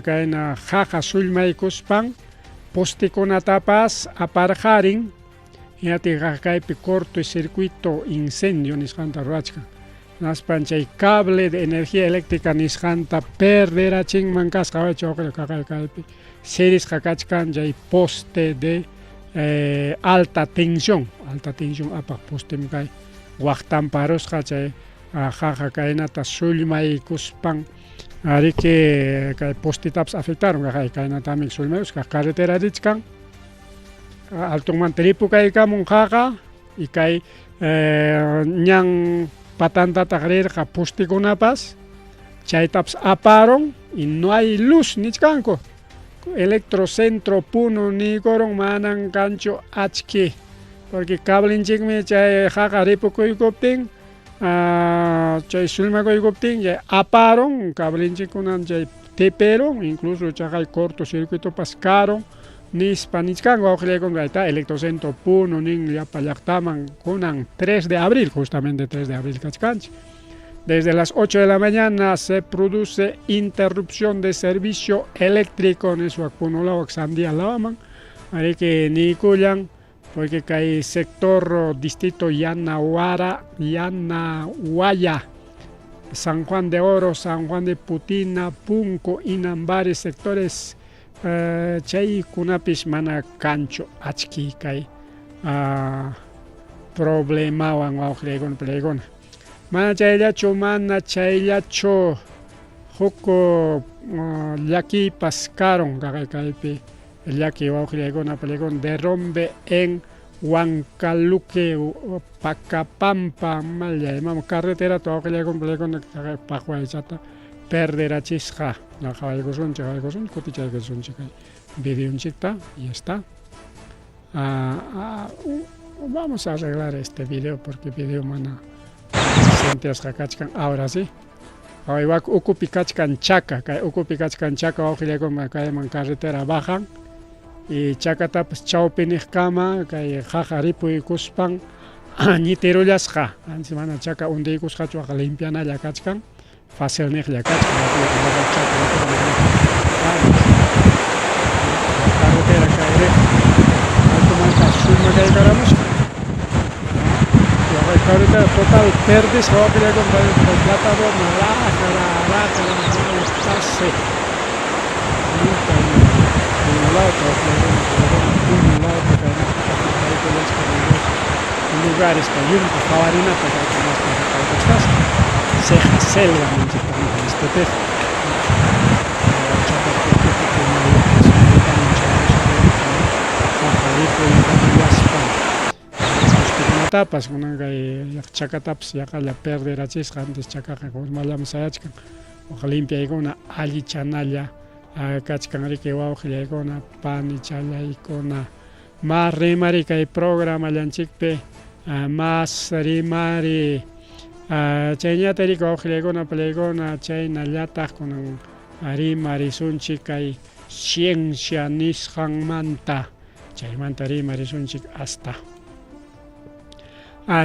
kayna qaqa sullmaykuspan postekunatapas aparqarin hinaptin qaqa kaypi corto circuito incendio nisqanta ruwachkan hinaspan chay cable de energía eléctrica nisqanta perderachinman kasqa wawqi kaypi sirisqa kachkan chay poste de alta tensión alta tensión apaq postem kay waqtanparusqa chay qaqa kaynata sullmaykuspan riki kay postetapas afectaron kaynatami sullmaykusqa carretera richkan altonmanta ripukaykamun qaqa y kay ñan patantataq rirqa postekunapas chaytapas aparun y no hay luz nichkanku electrocentro Puno niykurun manan kanchu achki porque cablenchikmi chay qaqa ripukuykuptin chay sullmakuykuptin chay aparun cablenchikkunan chay teperun incluso chaqay corto circuitopas karun nispa nichkanku wawqillaykuna kayta electrocentro Puno nin llapa llaqtaman kunan 3 de abril justamente 3 de abril kachkanchik desde las 8 de la mañana se produce interrupción de servicio eléctrico nispa Puno law Sandia lawman ariki niykullan porque kay sector distrito Yanahuara Yanahuaya San Juan de Oro, San Juan de Putina, Punco, Inambari sectores chaykunapis mana kanchu achki kay problemawan wawqillaykuna pallaykuna mana chayllachu mana chayllachu huk llakiypas karun kaypi llaki wawqillaykuna pallaykuna derrumbe en Huancaluque Pacapampa mallay mama carreterata wawqillaykuna pallaykuna paqwaychata perderachisqa qhawaykusunchik qhawaykusunchik kutichaykusunchik kay videonchikta y está. Vamos a arreglar este video porque video mana senteasqa kachkan ahora sí. Wak ukupi kachkan chaka, kay ukupi kachkan chaka wawqillaykuna kayman carretera bajan y chakatapas chawpiniqkama kay qaqa ripuykuspan ñitirullasqa antes mana chaka undiykusqachu waqa limpianalla kachkan facilniqlla kachkan carretera kay riq altomanta sumakaykaраmusqa carretera total perdisqa wawqillaykuna plataforma raqra raqra pase lugares kay yunka qhawarinapaq ceja selva ninchik este kunan kay chakatapas yaqalla perderachisqa antes chakaqa urmallaman sayachkan waqa limpiaykuna allichanalla kachkan riki wawqillaykuna panichallaykuna mas rimari kay programallanchikpi mas rimari chayñata riki wawqillaykuna pallaykuna chaynallataq kunan rimarisunchik kay ciencia nisqanmanta chaymanta rimarisunchik hasta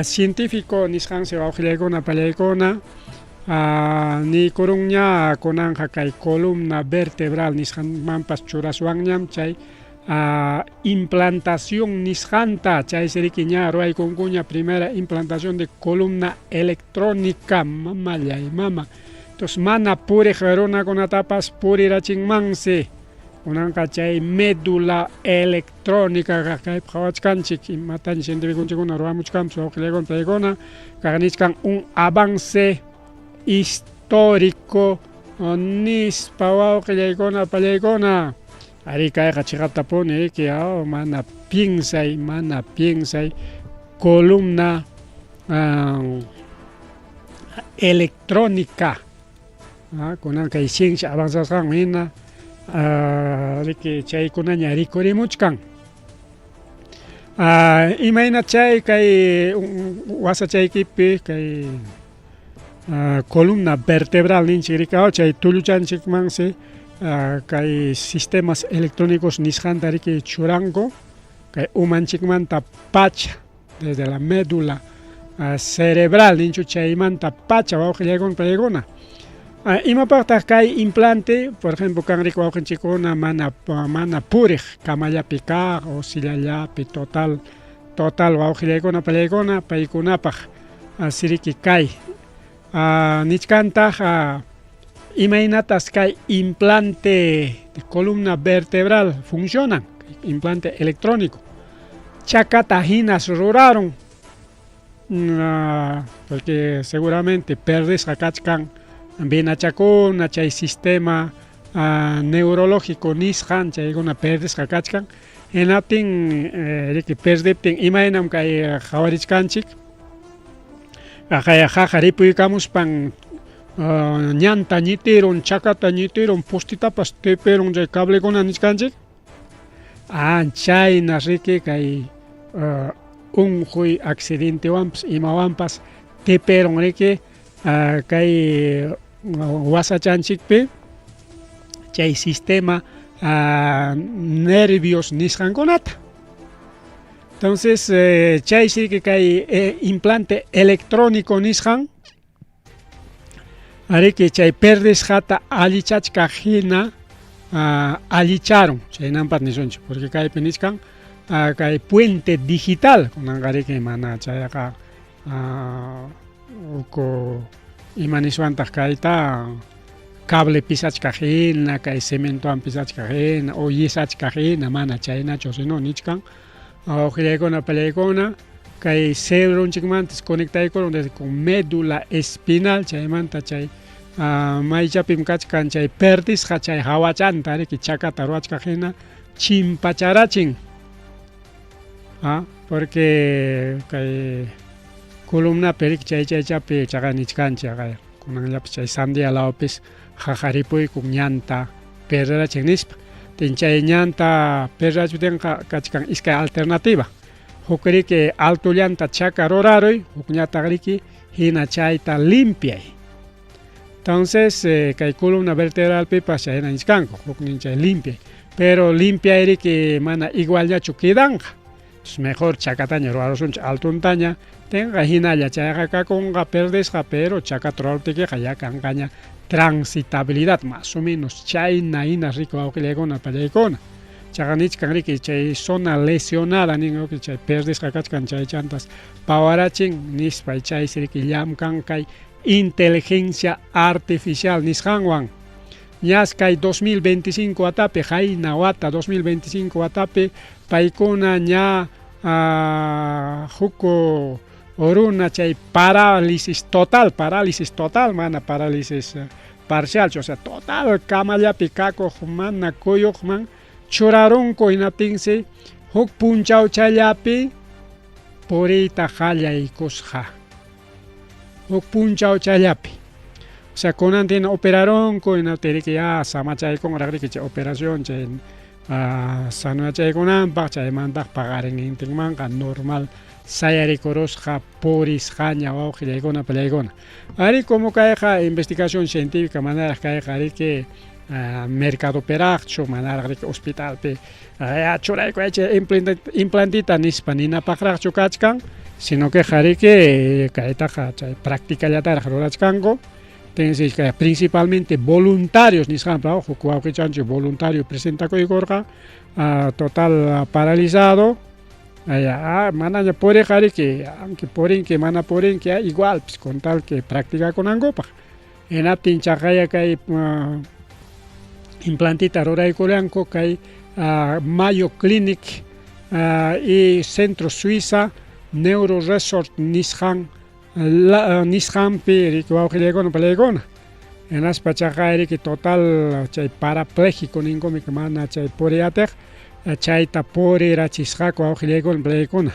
científico nisqansi wawqillaykuna pallaykuna niykurunña kunanqa kay columna vertebral nisqanmanpas churaswanñam chay implantación nisqanta chaysi riki ña ruwaykunkuña primera implantación de columna electrónica mamallay mama entonces mana puriq runakunatapas purirachinmansi kunanqa chay médula electrónica kaypi qhawachkanchik imataña cientificonchikkuna ruwamuchkanpas wawqillaykuna paykuna kaq nichkan un avance histórico nispa wawqillaykuna pallaykuna ari kayqa chiqaptapuni riki mana piensay columna electrónica kunan kay ciencia avanzasqanman hina riki chaykunaña rikurimuchkan imayna chay kay wasachaykipi kay columna vertebral ninchik riki chay tulluchanchikmansi kay sistemas electrónicos nisqanta riki churanku kay umanchikmanta pacha desde la médula cerebral ninchu chaymanta pacha wawqillaykuna paykuna imapaqtaq kay implante por ejemplo kan riki wawqinchikkuna mana puriq kamallapi kaq o sillallapi total total wawqillaykuna pallaykuna paykunapaq siriki kay nichkantaq imaynatas kay implante de columna vertebral funcionan implante electrónico chakata hinas ruraron porque seguramente perdisqa kachkan venachakuna chay sistema neurológico nisqan chaykuna perdisqa kachkan hinaptin riki perdiptin imaynam kay qhawarichkanchik qaqa ripuykamuspan ñanta ñitirun chakata ñitirun postitapas tipirun chay cablekuna nichkanchik chayna riki kay unquy accidentewanpas imawanpas tipirun riki kay wasachanchikpi chay sistema nervios nisqankunata entonces chay riki kay implante electrónico nisqan ariki chay perdisqata allichachkaq hina allicharun chaynampas nisunchik porque kaypi nichkan kay puente digital kunanqa riki mana chayqa uku ima niswantaq kayta cable pisachkaq hina kay cementowan pisachkaq hina o yesachkaq hina mana chaynachu sino nichkan wawqillaykuna pallaykuna kay cerebronchikmantas conectaykurun desde con médula espinal chaymanta chay Maychapim kachkan chay perdisqa chay hawachanta riki chakata ruwachkaq hina chimpacharachin. Porque kay columnapi riki chay chaychapi chaqa nichkanchik kunanllapas chay Sandia lawpis haqaripuykun ñanta perderachin nispa. Tin chay ñanta perderachiptinqa kachkan iskay alternativa. Huk riki altollanta chaka ruraruy, hukñataq riki hina chayta limpiay. Entonces kay columna vertebralpipas chayna nichkanku, huknin chay limpiay. Pero limpiay riki mana igualllachu quedanqa. Entonces mejor chakataña rurarusunchik altuntaña, tenqa hinalla chayqa kakunqa perdisqa, pero chakata ruraruptikiqa ya kanqaña transitabilidad más o menos chayna hina riku wawqillaykuna pallaykuna. Chaqa nichkan riki chay zona lesionada nin chay perdisqa kachkan chay chantas pawarachin nispa chaysi riki llamkan kay inteligencia artificial nisqanwan. Ñas kay 2025 watapi, qayna wata 2025 watapi paykuna ña huk runa chay parálisis total, parálisis total, mana parálisis parcialchu, o sea, total kamallapi kakuq mana kuyuqman churarunku hinaptinsi huk punchawchallapi puriyta qallaykusqa. Huk punchawchallapi. O sea, kunantin operarunku hinaptin riki ya samachaykunraq riki chay operación chay sanoyachaykunanpaq chaymantaq paqarinnintinmanqa normal sayarikurusqa purisqaña wawqillaykuna pallaykuna. Ari como kayqa investigación científica manaraq kayqa riki mercadopiraqchu manaraq riki hospitalpi churayku chay implantita nispa ninapaqraqchu kachkan, sino que riki kaytaqa chay practicallataraq rurachkanku. Entonces, principalmente voluntarios nisqanpa huk wawqichanchik voluntario presentakuykurqa total paralizado manaña puriqa riki aunque purinki mana purinki igual pues con tal que practicakunankupaq. Hinaptin chaqaya kay implantita ruraykuranku kay Mayo Clinic y Centro Suiza Neuro Resort nisqan nisqanpi riki wawqillaykuna palaykuna. Hinaspa chaqay riki total chay parapléjico ninkumi mana chay puriy atiq chayta purirachisqaku wawqillaykuna palaykuna.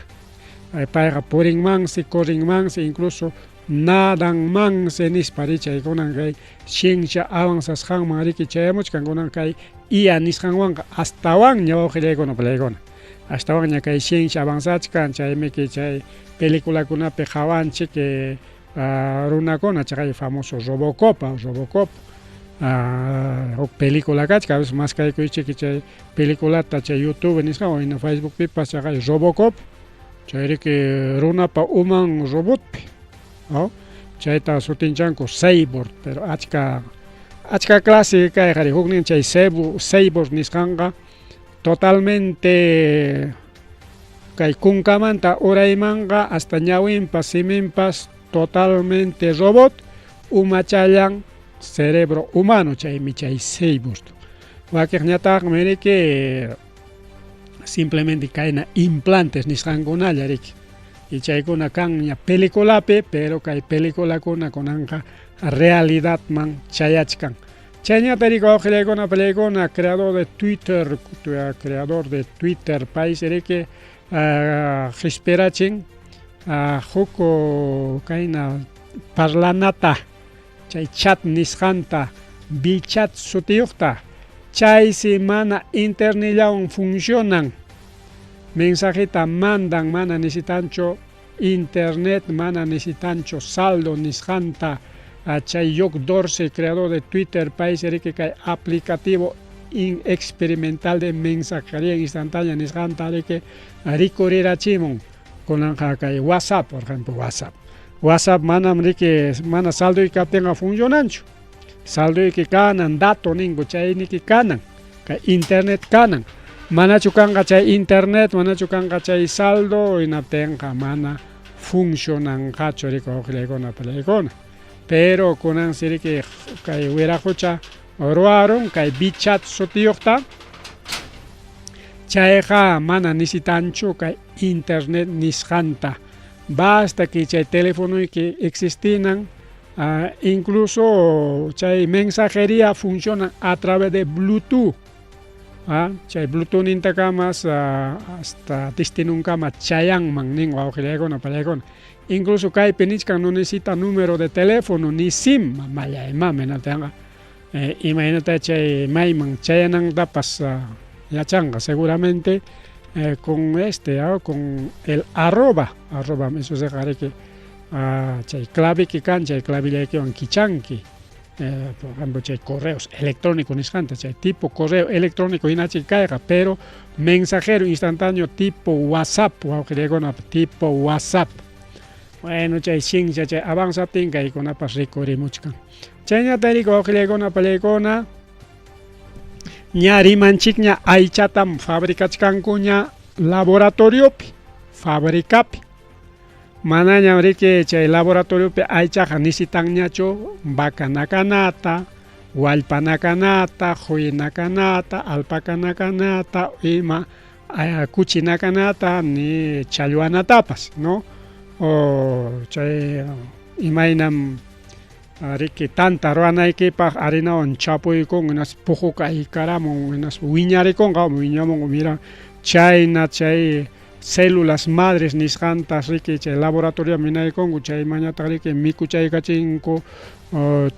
Payqa purinmansi, corrinmansi, incluso nadanmansi nispa ri chaykunan kay ciencia avanzasqanman riki chayamuchkan kunan kay IA nisqanwanqa astawanña wawqillaykuna palaykuna. Astawanña kay ciencia avanzachkan chaymiki chay peliculakunapi qhawanchik runakuna chaqay famoso Robocop, Robocop huk película kachka a veces maskaykuychik chay peliculata chay YouTube nisqanwan hina Facebookpipas chaqay Robocop chay riki runapa uman robotpi, chayta sutinchanku cyborg, pero achka achka clase kayqa huknin chay cyborg nisqanqa totalmente kay kunkamanta uraymanqa hasta ñawinpas siminpas totalmente robot, umachallan cerebro humano, chaymi chay cyborg. Wakiqñataqmi riki simplemente kayna implantes nisqankunalla riki. Y chaykuna kanña peliculapi, pero kay peliculakuna kunanqa realidadman chayachkan. Chayñata riki wawqillaykuna pallaykuna, creador de Twitter, creador de Twitter país riki qispirachin huk kayna parlanata chay chat nisqanta Bitchat sutiyuqta, chaysi mana internetllawan funcionan, mensajeta mandan mana necesitanchu internet, mana necesitanchu saldo nisqanta. Chay Jack Dorsey, creador de Twitter, país riki kay aplicativo experimental de mensajería instantánea nisqanta riki rikurirachimun. Kunanqa kay WhatsApp, por ejemplo, WhatsApp. WhatsApp manam riki mana saldoyki kaptinqa funcionanchu. Saldoyki kanan, dato ninku chayniki kanan, kay internet kanan. Manachu kanqa chay internet, manachu kanqa chay saldo, hinaptinqa mana funcionanqachu riki wawqillaykuna pallaykuna. Pero kunansi riki kay wiraqucha ruwarun kay Bitchat sutiyuqta, chayqa mana necesitanchu kay internet nisqanta. Basta que chay telefonoyki existinan. Incluso chay mensajería funciona a través de Bluetooth. Chay Bluetooth nintakamas hasta destinunkama chayanman nin wawqillaykuna pallaykuna. Incluso kaypi nichkan no necesita número de teléfono ni SIM, mallaymami natanqa. Imaynata chay mayman chayanantapas yachanqa seguramente con este con el arroba, arroba eso se riki chay claviki kan chay clavillaykiwan kichanki. Por ejemplo chay correos electrónicos nisqanta chay tipo correo electrónico hinachi kayqa, pero mensajero instantáneo tipo WhatsApp, wawqillaykuna tipo WhatsApp. Bueno, chay ciencia chay avanzaptin kaykunapas rikurimuchkan. Chayñata riki wawqillaykuna pallaykuna ña rimanchikña aychatam fabricachkankuña laboratoriopi, fabricapi. Manañam riki chay laboratoriopi aychaqa nisitanñachu vaca nakanata, wallpa nakanata, quwi nakanata, alpaca nakanata, ima kuchi nakanata ni challwanatapas, ¿no? O chay imaynam riki tanta ruwanaykipaq harinawan chapuykun hinaspa puquka ikaramun hinaspa wiñarikunqa wiñamun mira chayna chay células madres nisqantas riki chay laboratorio minaykunku chaymañataq riki mikuchaykachinku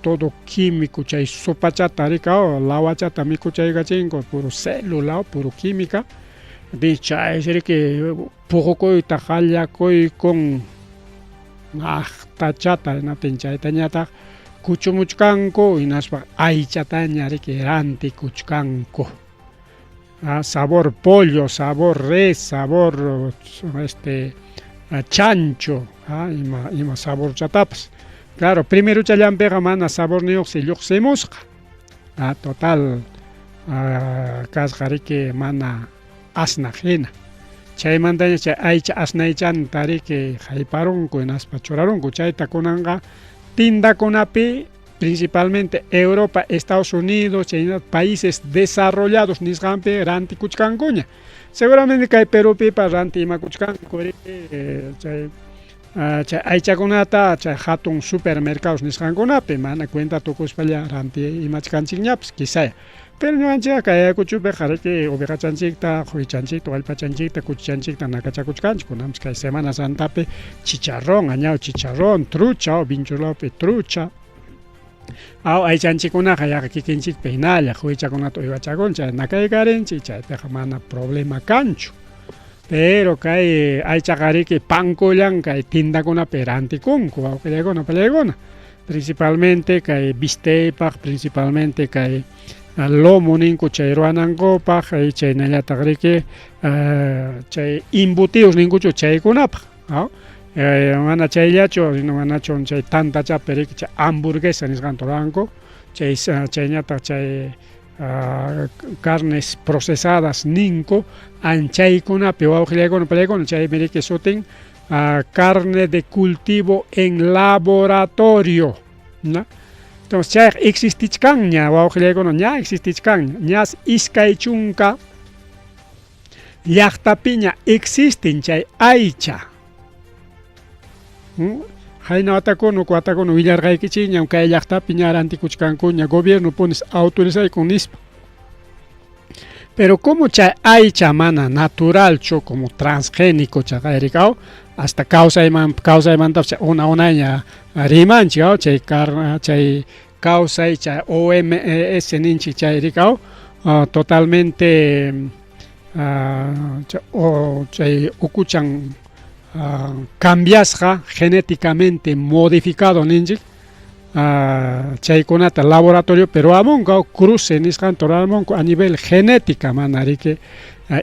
todo químico chay sopachata riki lawachata mikuchaykachinku puro célula puro química chaysi riki puqukuyta qallakuykun aqtachata hinaptin chaytañataq kuchumuchkanku hinaspa aychataña riki rantikuchkanku. Sabor pollo, sabor res, sabor chancho, ima saborchatapas. Claro, primero challampiqa mana saborniyuqsi lluqsimusqa. Total kasqa riki mana asnaq hina. Chaymantaña chay aycha asnaychanta riki hayparunku hinaspa churarunku. Chayta kunanqa tindakunapi principalmente Europa, Estados Unidos, chayna países desarrollados nisqanpi rantikuchkankuña. Seguramente kay Perupipas ranti imakuchkanku chay chay aychakunata chay hatun supermercados nisqankunapi mana cuenta tukuspalla ranti imachkanchikñapas quizá. Pero ñuqanchikqa kay Ayacuchopiqa riki ovejachanchikta, quwichanchikta, wallpachanchikta, kuchichanchikta nakachakuchkanchik. Kunanpas kay Semana Santapi chicharrón, añao chicharrón, trucha, Vinchulawpi trucha. Aw aychanchikkunaqa yaqa kikinchikpi hinalla quwichakunata uywachakunchik nakaykarinchik chaypiqa mana problema kanchu. Pero kay aychaqa riki pankullan kay tindakunapi rantikunku wawqillaykuna pallaykuna. Principalmente kay bistecpaq, principalmente kay lomo ninku chay ruwanankupaq, chaynallataq riki chay embutidos ninkuchu chaykunapaq. Mana chayllachu, manachu chay tantachapi riki chay hamburguesa nisqanta ruwanku, chay chayñataq chay carnes procesadas ninku, anchaykunapi wawqillaykuna pallaykuna chaymi riki sutin carne de cultivo en laboratorio, ¿no? Entonces chayqa existichkanña wawqillaykuna ña existichkanña, ñas 20 llaqtapiña existen chay aycha. Hayna watakuna watakuna willarqaykichikñam kay llaqtapi ña rantikuchkankuña gobierno pones autorizayku nispa. Pero como chay aycha mana naturalchu como transgénico chaqayrikaw hasta kawsaymantapas chay una unayña rimanchik chay chay kawsay chay OMS ninchik chay rikaw totalmente chay ukuchan cambiasqa genéticamente modificado ninchik chaykunata laboratorio pero amunqa cruce nisqanta ruramunku a nivel genética mana riki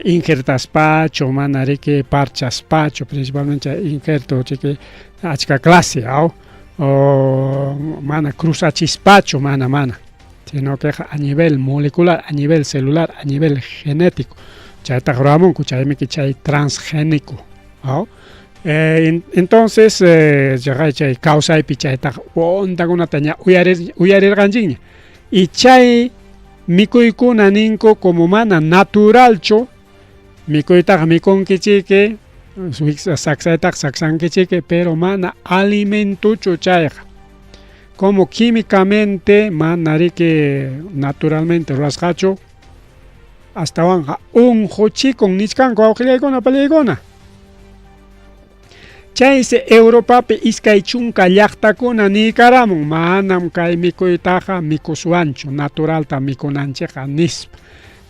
injertaspachu mana riki parchaspachu principalmente chay injerto chiki achka clase aw o mana cruzachispachu mana mana sino que a nivel molecular, a nivel celular, a nivel genético chaytaq ruramunku chaymi chay transgénico aw. Entonces chaqay chay kawsaypi chaytaq puntakunata ña uyarirqanchikña y chay mikuykuna ninku como mana naturalchu mikuytaqa mikunkichiki saksaytaqa saksankichiki pero mana alimentuchu chayqa. Como químicamente mana riki naturalmente rurasqachu astawanqa unquchikun nichkanku wawqillaykuna pallaykuna. Chaysi Europapi 20 llaqtakuna niykaramun manam kay mikuytaqa mikuswanchu naturalta mikunanchikqa nispa.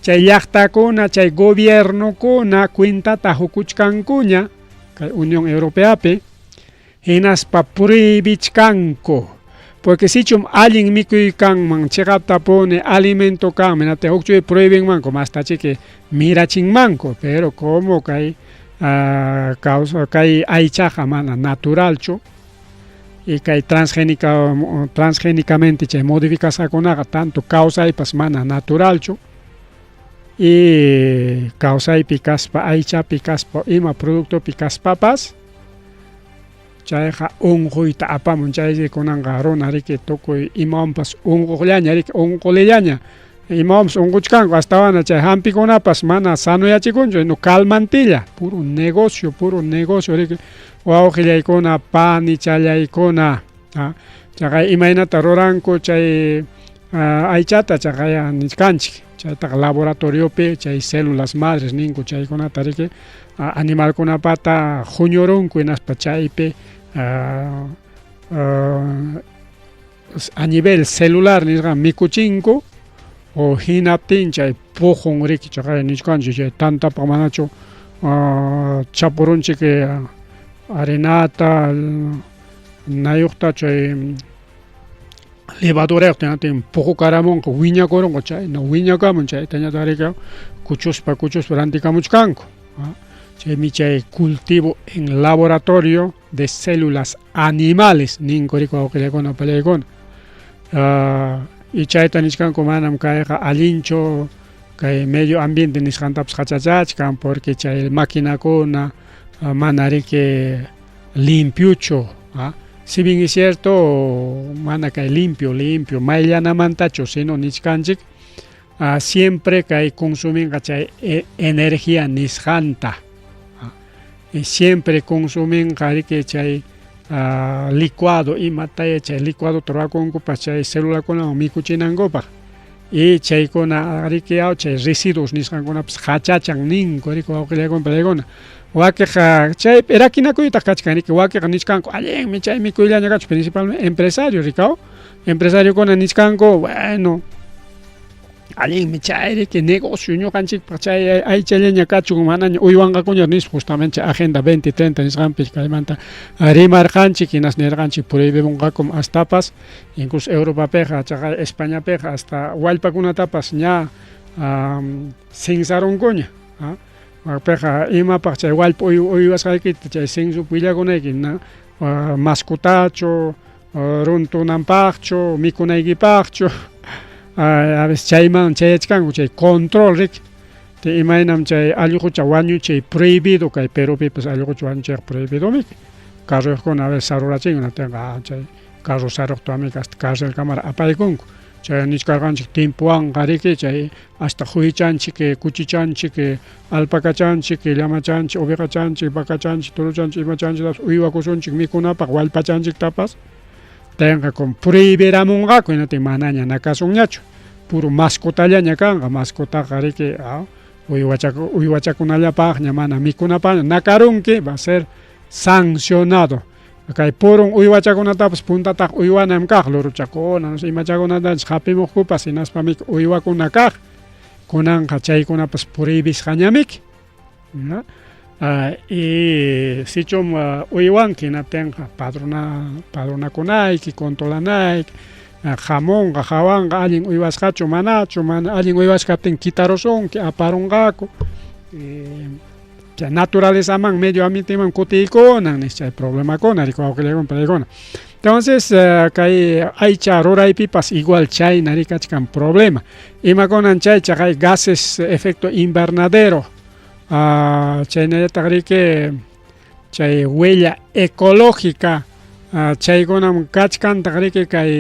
Chay llaqtakuna chay gobiernokuna cuentata hukuchkankuña kay Unión Europeapi hinaspa prohibichkanku. Porque sichum allin mikuy kanman chiqaptapuni alimento kanman hinaptin huk prohibinmanku mastachiki mirachinmanku pero como kay kay aychaqa mana naturalchu y kay transgénica transgénicamente chay modificasqakunaqa tanto kawsaypas mana naturalchu y kawsaypi kaspa aychapi kaspa ima productopi kaspapas chayqa unquyta apamun chaysi kunanqa runa riki tukuy imawanpas unquqllaña riki unqulillaña imawanpas unquchkanku astawana chay hampikunapas mana sanoyachikunchu no calmantilla puro negocio riki wawqillaykuna panichallaykuna chaqay imaynata ruranku chay aychata chaqay nichkanchik chaytaqa laboratoriopi chay células madres ninku chaykunata riki animalkunapata huñurunku hinaspa chaypi a nivel celular nisqa mikuchinku o hinaptin chay puqun riki chaqay nichkanchik chay tantapaq manachu chapurunchik harinata nayuqta chay levadurayuq hinaptin puqukaramunqa wiñakurunqa chayna wiñakamun chaytañataq riki kuchuspa kuchuspa rantikamuchkanku. Chaymi chay cultivo en laboratorio de células animales ninku riki wawqillaykuna pallaykuna y chayta nichkanku manam kayqa allinchu kay medio ambiente nisqantapas qachachachkan porque chay maquinakuna mana riki limpiochu si bien es cierto mana kay limpio limpio mayllanamantachu sino nichkanchik siempre kay consuminqa chay energía nisqanta y siempre consuminqa riki chay licuado imataya chay licuado rurakunkupas chay celulakunawan mikuchinankupaq y chaykuna riki chay residuos nisqankunapas qachachan ninku riki wawqillaykuna pallaykuna wakiqa chay rakinakuytaq kachkan riki wakiqa nichkanku allinmi chay mikuyllaña kachun principalmente empresario rikaw empresariokuna nichkanku bueno allinmi chay riki negocio ñuqanchikpaq chay aychallaña kachun manaña uywanqakuña nispa justamente agenda 2030 nisqanpi kaymanta rimarqanchik hinas nirqanchik prohibimunqakum hastapas incluso Europapiqa chaqay Españapiqa hasta wallpakunatapas ña censarunkuña piqa imapaq chay wallpa uywasqaykita chay censopi willakunayki mascotachu runtunanpaqchu mikunaykipaqchu a veces chayman chayachkanku chay control riki imaynam chay allqucha wañuchay prohibido kay Perupipas allqucha wañuchayqa prohibidomi carroyuqkuna a veces sarurachin hinaptinqa chay carro saruqtami hasta carcelkamara apaykunku chay nichkarqanchik timpuwanqa riki chay hasta huychanchik kuchichanchik alpacachanchik llamachanchik ovejachanchik vacachanchik torochanchik imachanchiktapas uywakusunchik mikunapaq wallpachanchiktapas tenqa con prohibiramunqaku hinaptin manaña nakasunñachu puro mascotallaña kanqa mascotaqa riki uywachakunallapaqña mana mikunapaqña nakarunki va a ser sancionado kay purun uywachakunatapas puntataq uywanam kaq luruchakuna no sé imachakunatapas hapimuqkupas hinaspamiki uywakuna kaq kunanqa chaykunapas prohibisqañamiki y sichum uywanki hinaptinqa padronakunayki controlanayki hamunqa hawanqa allin uywasqachu manachu mana allin uywasqa kaptin quitarusunki aparunqaku chay naturalezaman medio ambienteman kutiykunan nispa chay problemakuna riki wawqillaykuna pallaykuna entonces kay aycha ruraypipas igual chayna riki kachkan problema imakunan chay chaqay gases efecto invernadero chaynallataq riki chay huella ecológica chaykunam kachkantaq riki kay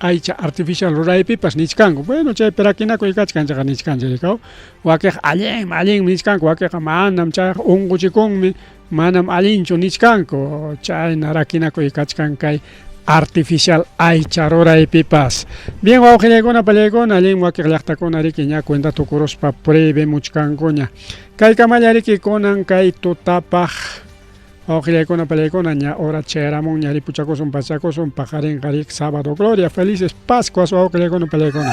aycha artificial ruraypipas nichkanku bueno chaypi rakinakuy kachkan chayqa nichkanchik rikaw wakiqa allinmi allinmi nichkanku wakiqa manam chayqa unquchikunmi manam allinchu nichkanku chayna rakinakuy kachkan kay artificial aycha ruraypipas. Bien, wawqillaykuna pallaykuna, allin wakiq llaqtakuna riki ña cuenta tukuruspa prevemuchkankuña. Kaykamalla riki kunan kay tutapaq wawqillaykuna pallaykuna ña hora chayaramunña ripuchakusun pachakusun paqarinqa rik sábado gloria. Felices Pascuas wawqillaykuna pallaykuna.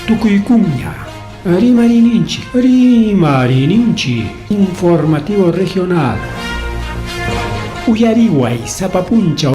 Tukuykuña. Rimarininchik, rimarininchik, informativo regional. Uyariway sapa punchaw.